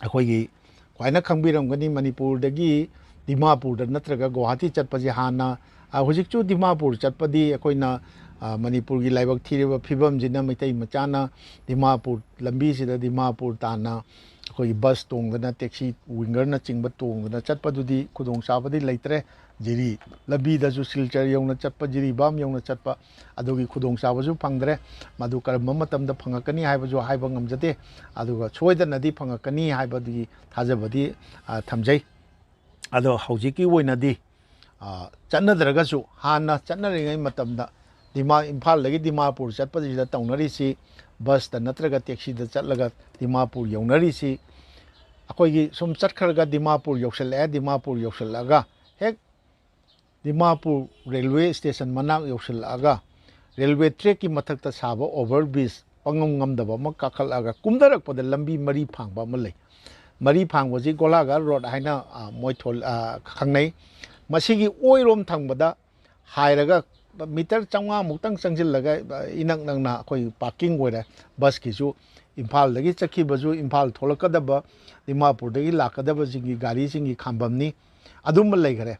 ꯑꯩꯈꯣꯏꯒꯤ ꯈ꯭ꯋꯥꯏꯅ ꯈꯪꯕꯤꯔꯝꯒꯅꯤ, ꯃꯅꯤꯄꯨꯔꯗꯒꯤ ꯗꯤꯃꯥꯄꯨꯔꯗ ꯅꯠꯇ꯭ꯔꯒ ꯒꯨꯋꯥꯍꯥꯇꯤ ꯆꯠꯄꯁꯦ ꯍꯥꯟꯅ, ꯑ, ꯍꯧꯖꯤꯛꯁꯨ ꯗꯤꯃꯥꯄꯨꯔ ꯆꯠꯄꯗꯤ ꯑꯩꯈꯣꯏꯅ, ꯑ, ꯃꯅꯤꯄꯨꯔꯒꯤ ꯂꯥꯏꯕꯛ ꯊꯤꯔꯤꯕ ꯐꯤꯕꯝꯁꯤꯅ ꯃꯩꯇꯩ ꯃꯆꯥꯅ ꯗꯤꯃꯥꯄꯨꯔ ꯂꯝꯕꯤꯁꯤꯗ ꯗꯤꯃꯥꯄꯨꯔ ꯇꯥꯟꯅ ꯑꯩꯈꯣꯏꯒꯤ ꯕꯁ ꯇꯣꯡꯗꯅ, ꯇꯦꯛꯁꯤ, ꯋꯤꯡꯒꯔꯅꯆꯤꯡꯕ ꯇꯣꯡꯗꯅ ꯆꯠꯄꯗꯨꯗꯤ ꯈꯨꯗꯣꯡꯆꯥꯕꯗꯤ ꯂꯩꯇ꯭ꯔꯦ꯫ ꯖꯤꯔꯤ ꯂꯝꯕꯤꯗꯁꯨ ꯁꯤꯜꯆꯔ ꯌꯧꯅ ꯆꯠꯄ, ꯖꯤꯔꯤꯕꯥꯝ ꯌꯧꯅ ꯆꯠꯄ, ꯑꯗꯨꯒꯤ ꯈꯨꯗꯣꯡꯆꯥꯕꯁꯨ ꯐꯪꯗ꯭ꯔꯦ꯫ ꯃꯗꯨ ꯀꯔꯝꯕ ꯃꯇꯝꯗ ꯐꯪꯉꯛꯀꯅꯤ ꯍꯥꯏꯕꯁꯨ ꯍꯥꯏꯕ ꯉꯝꯖꯗꯦ꯫ ꯑꯗꯨꯒ ꯁꯣꯏꯗꯅꯗꯤ ꯐꯪꯉꯛꯀꯅꯤ ꯍꯥꯏꯕꯗꯨꯒꯤ ꯊꯥꯖꯕꯗꯤ, ꯑ, ꯊꯝꯖꯩ꯫ ꯑꯗꯣ ꯍꯧꯖꯤꯛꯀꯤ ꯑꯣꯏꯅꯗꯤ, ꯑ, ꯆꯠꯅꯗ꯭ꯔꯒꯁꯨ ꯍꯥꯟꯅ ꯆꯠꯅꯔꯤꯉꯩ ꯃꯇꯝꯗ ꯗꯤꯃꯥ-, ꯏꯝꯐꯥꯜꯗꯒꯤ ꯗꯤꯃꯥꯄꯨꯔ ꯆꯠꯄꯁꯤꯗ ꯇꯧꯅꯔꯤꯁꯤ ꯕꯁꯇ ꯅꯠꯇ꯭ꯔꯒ ꯇꯦꯛꯁꯤꯗ ꯆꯠꯂꯒ ꯗꯤꯃꯥꯄꯨꯔ ꯌꯧꯅꯔꯤꯁꯤ꯫ ꯑꯩꯈꯣꯏꯒꯤ ꯁꯨꯝ ꯆꯠꯈ꯭ꯔꯒ ꯗꯤꯃꯥꯄꯨꯔ ꯌꯧꯁꯤꯜꯂꯛꯑꯦ, ꯗꯤꯃꯥꯄꯨꯔ ꯌꯧꯁꯤꯜꯂꯛꯑꯒ ꯍꯦꯛ ꯗꯤꯃꯥꯄꯨꯔ ꯔꯦꯜꯋꯦ ꯁ꯭ꯇꯦꯁꯟ ꯃꯅꯥꯛ ꯌꯧꯁꯤꯜꯂꯛꯑꯒ ꯔꯦꯜꯋꯦ ꯇ꯭ꯔꯦꯛꯀꯤ ꯃꯊꯛꯇ ꯁꯥꯕ ꯑꯣꯚꯔ ꯕ꯭ꯔꯤꯖ ꯄꯪꯉꯝ ꯉꯝꯗꯕ ꯑꯃ ꯀꯥꯈꯠꯂꯛꯑꯒ ꯀꯨꯝꯊꯔꯛꯄꯗ ꯂꯝꯕꯤ ꯃꯔꯤ ꯐꯥꯡꯕ ꯑꯃ ꯂꯩ꯫ ꯃꯔꯤ ꯐꯥꯡꯕꯁꯤ ꯒꯣꯂꯥꯘꯥꯠ ꯔꯣꯗ ꯍꯥꯏꯅ, ꯑ, ꯃꯣꯏ ꯊꯣꯜ-, ꯑ, ꯈꯪꯅꯩ꯫ ꯃꯁꯤꯒꯤ ꯑꯣꯏꯔꯣꯝ ꯊꯪꯕꯗ ꯍꯥꯏꯔꯒ ꯃꯤꯇꯔ ꯆꯥꯝꯃꯉꯥꯃꯨꯛꯇꯪ ꯆꯪꯁꯤꯜꯂꯒ, ꯑ, ꯏꯅꯛ ꯅꯛꯅ ꯑꯩꯈꯣꯏ ꯄꯥꯔꯀꯤꯡ ꯑꯣꯏꯔꯦ꯫ ꯕꯁꯀꯤꯁꯨ ꯏꯝꯐꯥꯜꯗꯒꯤ ꯆꯠꯈꯤꯕꯁꯨ, ꯏꯝꯐꯥꯜ ꯊꯣꯛꯂꯛꯀꯗꯕ, ꯗꯤꯃꯥꯄꯨꯔꯗꯒꯤ ꯂꯥꯛꯀꯗꯕꯁꯤꯡꯒꯤ ꯒꯥꯔꯤꯁꯤꯡꯒꯤ ꯈꯥꯝꯕꯝꯅꯤ꯫ ꯑꯗꯨꯃ ꯂꯩꯈꯔꯦ꯫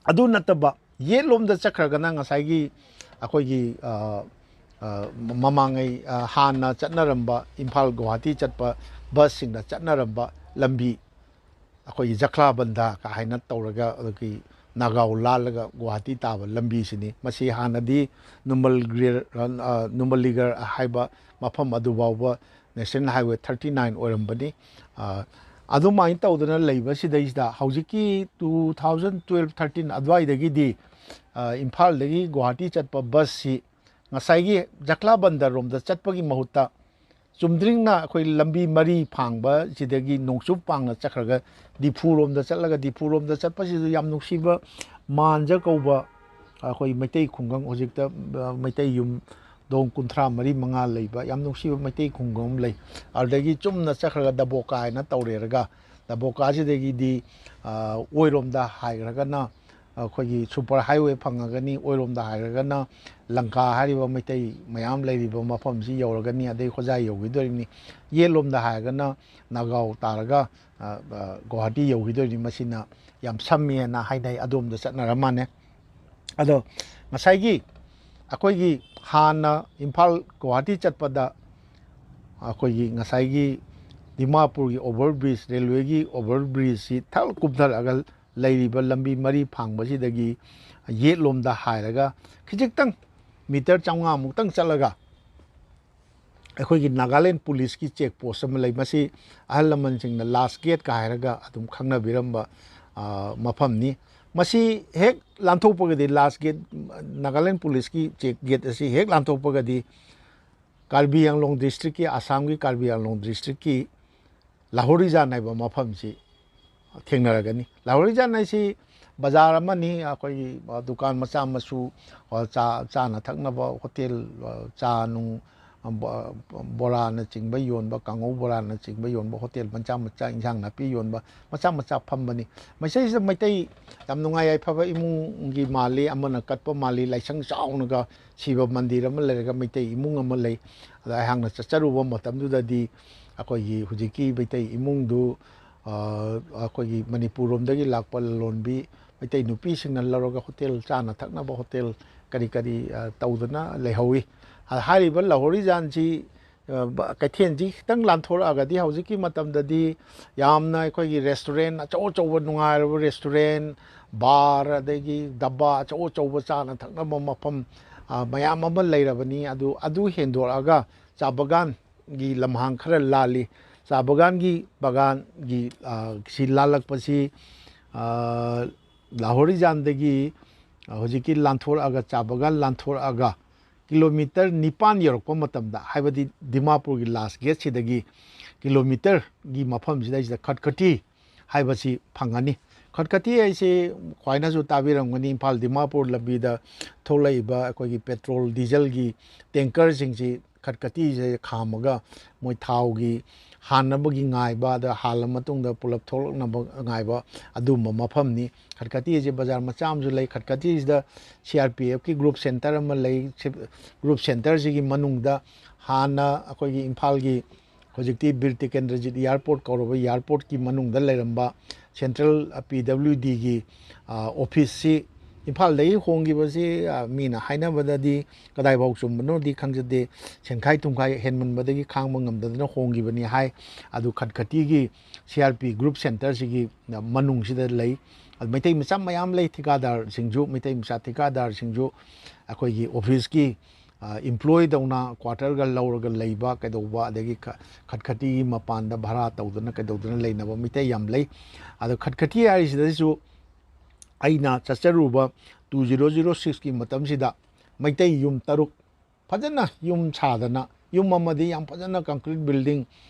ꯑꯗꯨ ꯅꯠꯇꯕ ꯌꯦꯠꯂꯣꯝꯗ ꯆꯠꯈ꯭ꯔꯒꯅ ꯉꯁꯥꯏꯒꯤ ꯑꯩꯈꯣꯏꯒꯤ, ꯑ, ꯑ, ꯃꯃꯥꯡꯉꯩ, ꯑ, ꯍꯥꯟꯅ ꯆꯠꯅꯔꯝꯕ ꯏꯝꯐꯥꯜ ꯒꯨꯋꯥꯍꯥꯇꯤ ꯆꯠꯄ ꯕꯁꯁꯤꯡꯅ ꯆꯠꯅꯔꯝꯕ ꯂꯝꯕꯤ, ꯑꯩꯈꯣꯏꯒꯤ ꯖꯈ꯭ꯂꯥꯕꯟꯗ ꯀ ꯍꯥꯏꯅ ꯇꯧꯔꯒ ꯑꯩꯈꯣꯏꯒꯤ ꯅꯥꯒꯥꯎ ꯂꯥꯜꯂꯒ ꯒꯨꯋꯥꯍꯥꯇꯤ ꯇꯥꯕ ꯂꯝꯕꯤꯁꯤꯅꯤ꯫ ꯃꯁꯤ ꯍꯥꯟꯅꯗꯤ ꯅꯨꯃꯜꯒ꯭ꯔꯤꯔ-, ꯑ, ꯅꯨꯃꯂꯤꯒꯔ ꯍꯥꯏꯕ ꯃꯐꯝ ꯑꯗꯨ ꯐꯥꯎꯕ ꯅꯦꯁꯅꯦꯜ ꯍꯥꯏꯋꯦ ꯊꯥꯔꯇꯤ ꯅꯥꯏꯟ ꯑꯣꯏꯔꯝꯕꯅꯤ꯫ ꯑ, ꯑꯗꯨꯃꯥꯏꯅ ꯇꯧꯗꯅ ꯂꯩꯕꯁꯤꯗꯩꯁꯤꯗ ꯍꯧꯖꯤꯛꯀꯤ ꯇꯨ ꯊꯥꯎꯖꯟ ꯇꯨꯋꯦꯜꯐ ꯊꯥꯔꯇꯤꯟ ꯑꯗꯨꯋꯥꯏꯗꯒꯤꯗꯤ, ꯑ, ꯏꯝꯐꯥꯜꯗꯒꯤ ꯒꯨꯋꯥꯍꯥꯇꯤ ꯆꯠꯄ ꯕꯁꯁꯤ ꯉꯁꯥꯏꯒꯤ ꯖꯈ꯭ꯂꯥꯕꯟꯗꯔꯣꯝꯗ ꯆꯠꯄꯒꯤ ꯃꯍꯨꯠꯇ ꯆꯨꯝꯗ꯭ꯔꯤꯡꯅ ꯑꯩꯈꯣꯏ ꯂꯝꯕꯤ ꯃꯔꯤ ꯐꯥꯡꯕꯁꯤꯗꯒꯤ ꯅꯣꯡꯆꯨꯞ ꯄꯥꯡꯅ ꯆꯠꯈ꯭ꯔꯒ ꯗꯤꯐꯨꯔꯣꯝꯗ ꯆꯠꯂꯒ, ꯗꯤꯐꯨꯔꯣꯝꯗ ꯆꯠꯄꯁꯤꯁꯨ ꯌꯥꯝ ꯅꯨꯡꯁꯤꯕ ꯃꯥꯟꯖ ꯀꯧꯕ ꯑꯩꯈꯣꯏ ꯃꯩꯇꯩ ꯈꯨꯡꯒꯪ, ꯍꯧꯖꯤꯛꯇ, ꯑ, ꯃꯩꯇꯩ ꯌꯨꯝ ꯗꯣꯡ ꯀꯨꯟꯊ꯭ꯔꯥ ꯃꯔꯤ ꯃꯉꯥ ꯂꯩꯕ ꯌꯥꯝ ꯅꯨꯡꯁꯤꯕ ꯃꯩꯇꯩ ꯈꯨꯡꯒꯪ ꯑꯃ ꯂꯩ꯫ ꯑꯗꯨꯗꯒꯤ ꯆꯨꯝꯅ ꯆꯠꯈ꯭ꯔꯒ ꯗꯕꯣꯀꯥ ꯍꯥꯏꯅ ꯇꯧꯔꯦꯔꯒ, ꯗꯕꯣꯀꯥꯁꯤꯗꯒꯤꯗꯤ, ꯑ, ꯑꯣꯏꯔꯣꯝꯗ ꯍꯥꯏꯈ꯭ꯔꯒꯅ, ꯑꯩꯈꯣꯏꯒꯤ ꯁꯨꯄꯔ ꯍꯥꯏꯋꯦ ꯐꯪꯉꯒꯅꯤ, ꯑꯣꯏꯔꯣꯝꯗ ꯍꯥꯏꯔꯒꯅ ꯂꯪꯀꯥ ꯍꯥꯏꯔꯤꯕ ꯃꯩꯇꯩ ꯃꯌꯥꯝ ꯂꯩꯔꯤꯕ ꯃꯐꯝꯁꯤ ꯌꯧꯔꯒꯅꯤ, ꯑꯗꯩ ꯍꯣꯖꯥꯏ ꯌꯧꯈꯤꯗꯣꯔꯤꯅꯤ, ꯌꯦꯠꯂꯣꯝꯗ ꯍꯥꯏꯔꯒꯅ ꯅꯥꯒꯥꯎ ꯇꯥꯔꯒ ꯒꯨꯋꯥꯍꯥꯇꯤ ꯌꯧꯈꯤꯗꯣꯏꯅꯤ꯫ ꯃꯁꯤꯅ ꯌꯥꯝ ꯁꯝꯃꯦꯅ ꯍꯥꯏꯅꯩ, ꯑꯗꯣꯝꯗ ꯆꯠꯅꯔ ꯃꯥꯜꯂꯦ꯫ ꯑꯗꯣ ꯉꯁꯥꯏꯒꯤ ꯑꯩꯈꯣꯏꯒꯤ ꯍꯥꯟꯅ ꯏꯝꯐꯥꯜ ꯒꯨꯋꯥꯍꯥꯇꯤ ꯆꯠꯄꯗ ꯑꯩꯈꯣꯏꯒꯤ ꯉꯁꯥꯏꯒꯤ ꯗꯤꯃꯥꯄꯨꯔꯒꯤ ꯑꯣꯚꯔ ꯕ꯭ꯔꯤꯖ, ꯔꯦꯜꯋꯦꯒꯤ ꯑꯣꯚꯔ ꯕ꯭ꯔꯤꯖꯁꯤ ꯊꯛ ꯀꯨꯝꯊꯔꯛꯑꯒ ꯂꯩꯔꯤꯕ ꯂꯝꯕꯤ ꯃꯔꯤ ꯐꯥꯡꯕꯁꯤꯗꯒꯤ ꯌꯦꯠꯂꯣꯝꯗ ꯍꯥꯏꯔꯒ ꯈꯤꯖꯤꯛꯇꯪ ꯃꯤꯇꯔ ꯆꯥꯝꯃꯉꯥꯃꯨꯛꯇꯪ ꯆꯠꯂꯒ ꯑꯩꯈꯣꯏꯒꯤ ꯅꯥꯒꯥꯂꯦꯟ ꯄꯨꯂꯤꯁꯀꯤ ꯆꯦꯛ ꯄꯣꯁ ꯑꯃ ꯂꯩ꯫ ꯃꯁꯤ ꯑꯍꯜ ꯂꯃꯟꯁꯤꯡꯅ ꯂꯥꯁ ꯒꯦꯠꯀ ꯍꯥꯏꯔꯒ ꯑꯗꯨꯝ ꯈꯪꯅꯕꯤꯔꯝꯕ ꯃꯐꯝꯅꯤ꯫ ꯃꯁꯤ ꯍꯦꯛ ꯂꯥꯟꯊꯣꯛꯄꯒꯗꯤ, ꯂꯥꯁ ꯒꯦꯠ, ꯅꯥꯒꯥꯂꯦꯟ ꯄꯨꯂꯤꯁꯀꯤ ꯆꯦꯛ ꯒꯦꯠ ꯑꯁꯤ ꯍꯦꯛ ꯂꯥꯟꯊꯣꯛꯄꯒꯗꯤ ꯀꯥꯔꯕꯤ ꯑꯪꯂꯣꯡ ꯗꯤꯁꯇ꯭ꯔꯤꯛꯀꯤ, ꯑꯁꯥꯝꯒꯤ ꯀꯥꯔꯕꯤ ꯑꯪꯂꯣꯡ ꯗꯤꯁꯇ꯭ꯔꯤꯛꯀꯤ ꯂꯥꯍꯣꯔꯤꯖꯥꯟ ꯍꯥꯏꯕ ꯃꯐꯝꯁꯤ ꯊꯦꯡꯅꯔꯒꯅꯤ꯫ ꯂꯥꯍꯣꯔꯤꯖꯥꯟ ꯍꯥꯏꯁꯤ ꯕꯖꯥꯔ ꯑꯃꯅꯤ, ꯑꯩꯈꯣꯏꯒꯤ ꯗꯨꯀꯥꯟ ꯃꯆꯥ ꯃꯁꯨ, ꯆꯥ, ꯆꯥꯅ ꯊꯛꯅꯕ ꯍꯣꯇꯦꯜ, ꯆꯥ ꯅꯨꯡ, ꯕꯣꯔꯥꯅꯆꯤꯡꯕ ꯌꯣꯟꯕ, ꯀꯥꯡꯉꯧ ꯕꯣꯔꯥꯅꯆꯤꯡꯕ ꯌꯣꯟꯕ ꯍꯣꯇꯦꯜ ꯃꯆꯥ ꯃꯆꯥ, ꯏꯟꯁꯥꯡ ꯅꯥꯄꯤ ꯌꯣꯟꯕ ꯃꯆꯥ ꯃꯆꯥ ꯐꯝꯕꯅꯤ꯫ ꯃꯁꯤꯗꯩꯁꯤꯗ ꯃꯩꯇꯩ ꯌꯥꯝ ꯅꯨꯡꯉꯥꯏ ꯌꯥꯏꯐꯕ ꯏꯃꯨꯡꯒꯤ ꯃꯥꯜꯂꯤ, ꯑꯃꯅ ꯀꯠꯄ ꯃꯥꯜꯂꯤ, ꯂꯥꯏꯁꯪ ꯆꯥꯎꯅꯒ ꯁꯤꯕ ꯃꯟꯗꯤꯔ ꯑꯃ ꯂꯩꯔꯒ ꯃꯩꯇꯩ ꯏꯃꯨꯡ ꯑꯃ ꯂꯩ꯫ ꯑꯗ ꯑꯩꯍꯥꯛꯅ ꯆꯠꯆꯔꯨꯕ ꯃꯇꯝꯗꯨꯗꯗꯤ ꯑꯩꯈꯣꯏꯒꯤ ꯍꯧꯖꯤꯛꯀꯤ ꯃꯩꯇꯩ ꯏꯃꯨꯡꯗꯨ, ꯑꯩꯈꯣꯏꯒꯤ ꯃꯅꯤꯄꯨꯔ ꯂꯣꯝꯗꯒꯤ ꯂꯥꯛꯄ ꯂꯂꯣꯟꯕꯤ ꯃꯩꯇꯩ ꯅꯨꯄꯤꯁꯤꯡꯅ ꯂꯧꯔꯒ ꯍꯣꯇꯦꯜ, ꯆꯥꯅ ꯊꯛꯅꯕ ꯍꯣꯇꯦꯜ ꯀꯔꯤ ꯀꯔꯤ ꯇꯧꯗꯅ ꯂꯩꯍꯧꯋꯤ꯫ ꯍꯥꯏꯔꯤꯕ ꯂꯥꯍꯣꯔꯤꯖꯥꯟꯁꯤ ꯀꯩꯊꯦꯜꯁꯤ ꯈꯤꯇꯪ ꯂꯥꯟꯊꯣꯔꯛꯑꯒꯗꯤ, ꯍꯧꯖꯤꯛꯀꯤ ꯃꯇꯝꯗꯗꯤ ꯌꯥꯝꯅ ꯑꯩꯈꯣꯏꯒꯤ ꯔꯦꯁꯇꯨꯔꯦꯟ ꯑꯆꯧ ꯑꯆꯧꯕ, ꯅꯨꯡꯉꯥꯏꯔꯕ ꯔꯦꯁꯇꯨꯔꯦꯟ, ꯕꯥꯔ, ꯑꯗꯒꯤ ꯗꯕꯥ ꯑꯆꯧ ꯑꯆꯧꯕ ꯆꯥꯅ ꯊꯛꯅꯕ ꯃꯐꯝ ꯃꯌꯥꯝ ꯑꯃ ꯂꯩꯔꯕꯅꯤ꯫ ꯑꯗꯨ, ꯑꯗꯨ ꯍꯦꯟꯗꯣꯔꯛꯑꯒ ꯆꯥ ꯕꯒꯥꯟꯒꯤ ꯂꯝꯍꯥꯡ ꯈꯔ ꯂꯥꯜꯂꯤ꯫ ꯆꯥ ꯕꯒꯥꯟꯒꯤ, ꯕꯒꯥꯟꯒꯤ ꯁꯤ ꯂꯥꯜꯂꯛꯄꯁꯤ ꯂꯥꯍꯣꯔꯤꯖꯥꯟꯗꯒꯤ ꯍꯧꯖꯤꯛꯀꯤ ꯂꯥꯟꯊꯣꯔꯛꯑꯒ, ꯆꯥ ꯕꯒꯥꯟ ꯂꯥꯟꯊꯣꯔꯛꯑꯒ ꯀꯤꯂꯣꯃꯤꯇꯔ ꯅꯤꯄꯥꯟ ꯌꯧꯔꯛꯄ ꯃꯇꯝꯗ, ꯍꯥꯏꯕꯗꯤ ꯗꯤꯃꯥꯄꯨꯔꯒꯤ ꯂꯥꯁ ꯒꯦꯠꯁꯤꯗꯒꯤ ꯀꯤꯂꯣꯃꯤꯇꯔꯒꯤ ꯃꯐꯝꯁꯤꯗꯩꯁꯤꯗ ꯈꯠꯈꯇꯤ ꯍꯥꯏꯕꯁꯤ ꯐꯪꯒꯅꯤ꯫ ꯈꯠꯈꯇꯤ ꯍꯥꯏꯁꯤ ꯈ꯭ꯋꯥꯏꯅꯁꯨ ꯇꯥꯕꯤꯔꯝꯒꯅꯤ, ꯏꯝꯐꯥꯜ ꯗꯤꯃꯥꯄꯨꯔ ꯂꯝꯕꯤꯗ ꯊꯣꯛꯂꯛꯏꯕ ꯑꯩꯈꯣꯏꯒꯤ ꯄꯦꯇ꯭ꯔꯣꯜ ꯗꯤꯖꯜꯒꯤ ꯇꯦꯡꯀꯔꯁꯤꯡꯁꯤ ꯈꯠꯀꯇꯤꯁꯦ ꯈꯥꯝꯃꯒ ꯃꯣꯏ ꯊꯥꯎꯒꯤ ꯍꯥꯟꯅꯕꯒꯤ ꯉꯥꯏꯕ, ꯑꯗ ꯍꯥꯜꯂ ꯃꯇꯨꯡꯗ ꯄꯨꯂꯞ ꯊꯣꯛꯂꯛꯅꯕ ꯉꯥꯏꯕ, ꯑꯗꯨꯒꯨꯝꯕ ꯃꯐꯝꯅꯤ꯫ ꯈꯠꯀꯇꯤꯁꯦ ꯕꯖꯥꯔ ꯃꯆꯥ ꯑꯃꯁꯨ ꯂꯩ꯫ ꯈꯠꯀꯇꯤꯁꯤꯗ ꯁꯤ ꯑꯥꯔ ꯄꯤ ꯑꯦꯐꯀꯤ ꯒ꯭ꯔꯨꯞ ꯁꯦꯟꯇꯔ ꯑꯃ ꯂꯩ꯫ ꯁꯤ ꯒ꯭ꯔꯨꯞ ꯁꯦꯟꯇꯔꯁꯤꯒꯤ ꯃꯅꯨꯡꯗ ꯍꯥꯟꯅ ꯑꯩꯈꯣꯏꯒꯤ ꯏꯝꯐꯥꯜꯒꯤ ꯍꯧꯖꯤꯛꯇꯤ ꯕꯤꯔ ꯇꯤꯀꯦꯟꯗ꯭ꯔꯖꯤꯠ ꯏꯌꯥꯔꯄꯣꯔꯠ ꯀꯧꯔꯕ ꯏꯌꯥꯔꯄꯣꯔꯠꯀꯤ ꯃꯅꯨꯡꯗ ꯂꯩꯔꯝꯕ ꯁꯦꯟꯇ꯭ꯔꯦꯜ ꯄꯤ ꯗꯕ꯭ꯂꯤꯎ ꯗꯤꯒꯤ ꯑꯣꯐꯤꯁꯁꯤ ꯏꯝꯐꯥꯜꯗꯒꯤ ꯍꯣꯡꯈꯤꯕꯁꯤ, ꯑ, ꯃꯤꯅ ꯍꯥꯏꯅꯕꯗꯗꯤ ꯀꯗꯥꯏꯐꯥꯎ ꯆꯨꯝꯕꯅꯣꯗꯤ ꯈꯪꯖꯗꯦ, ꯁꯦꯟꯈꯥꯏ ꯊꯨꯝꯈꯥꯏ ꯍꯦꯟꯃꯟꯕꯗꯒꯤ ꯈꯥꯡꯕ ꯉꯝꯗꯗꯅ ꯍꯣꯡꯈꯤꯕꯅꯤ ꯍꯥꯏ꯫ ꯑꯗꯨ ꯈꯠꯈꯇꯤꯒꯤ ꯁꯤ ꯑꯥꯔ ꯄꯤ ꯒ꯭ꯔꯨꯞ ꯁꯦꯟꯇꯔꯁꯤꯒꯤ ꯃꯅꯨꯡꯁꯤꯗ ꯂꯩ꯫ ꯑꯗꯨ ꯃꯩꯇꯩ ꯃꯆꯥ ꯃꯌꯥꯝ ꯂꯩ, ꯊꯤꯀꯥꯗꯥꯔꯁꯤꯡꯁꯨ, ꯃꯩꯇꯩ ꯃꯆꯥ ꯊꯤꯀꯥꯗꯥꯔꯁꯤꯡꯁꯨ ꯑꯩꯈꯣꯏꯒꯤ ꯑꯣꯐꯤꯁꯀꯤ, ꯑ, ꯏꯝꯄ꯭ꯂꯣꯏꯗꯧꯅ ꯀ꯭ꯋꯥꯇꯔꯒ ꯂꯧꯔꯒ ꯂꯩꯕ ꯀꯩꯗꯧꯕ, ꯑꯗꯒꯤ ꯈ-, ꯈꯠꯈꯇꯤꯒꯤ ꯃꯄꯥꯟꯗ ꯚꯔꯥ ꯇꯧꯗꯅ ꯀꯩꯗꯧꯗꯅ ꯂꯩꯅꯕ ꯃꯩꯇꯩ ꯌꯥꯝ ꯂꯩ꯫ ꯑꯗꯣ ꯈꯠꯈꯇꯤ ꯍꯥꯏꯔꯤꯁꯤꯗꯁꯨ ꯑꯩꯅ ꯆꯠꯆꯔꯨꯕ ꯇꯨ ꯖꯤꯔꯣ ꯖꯤꯔꯣ ꯁꯤꯛꯁꯀꯤ ꯃꯇꯝꯁꯤꯗ ꯃꯩꯇꯩ ꯌꯨꯝ ꯇꯔꯨꯛ ꯐꯖꯅ ꯌꯨꯝ ꯁꯥꯗꯅ, ꯌꯨꯝ ꯑꯃꯗꯤ ꯌꯥꯝ ꯐꯖꯅ concrete building,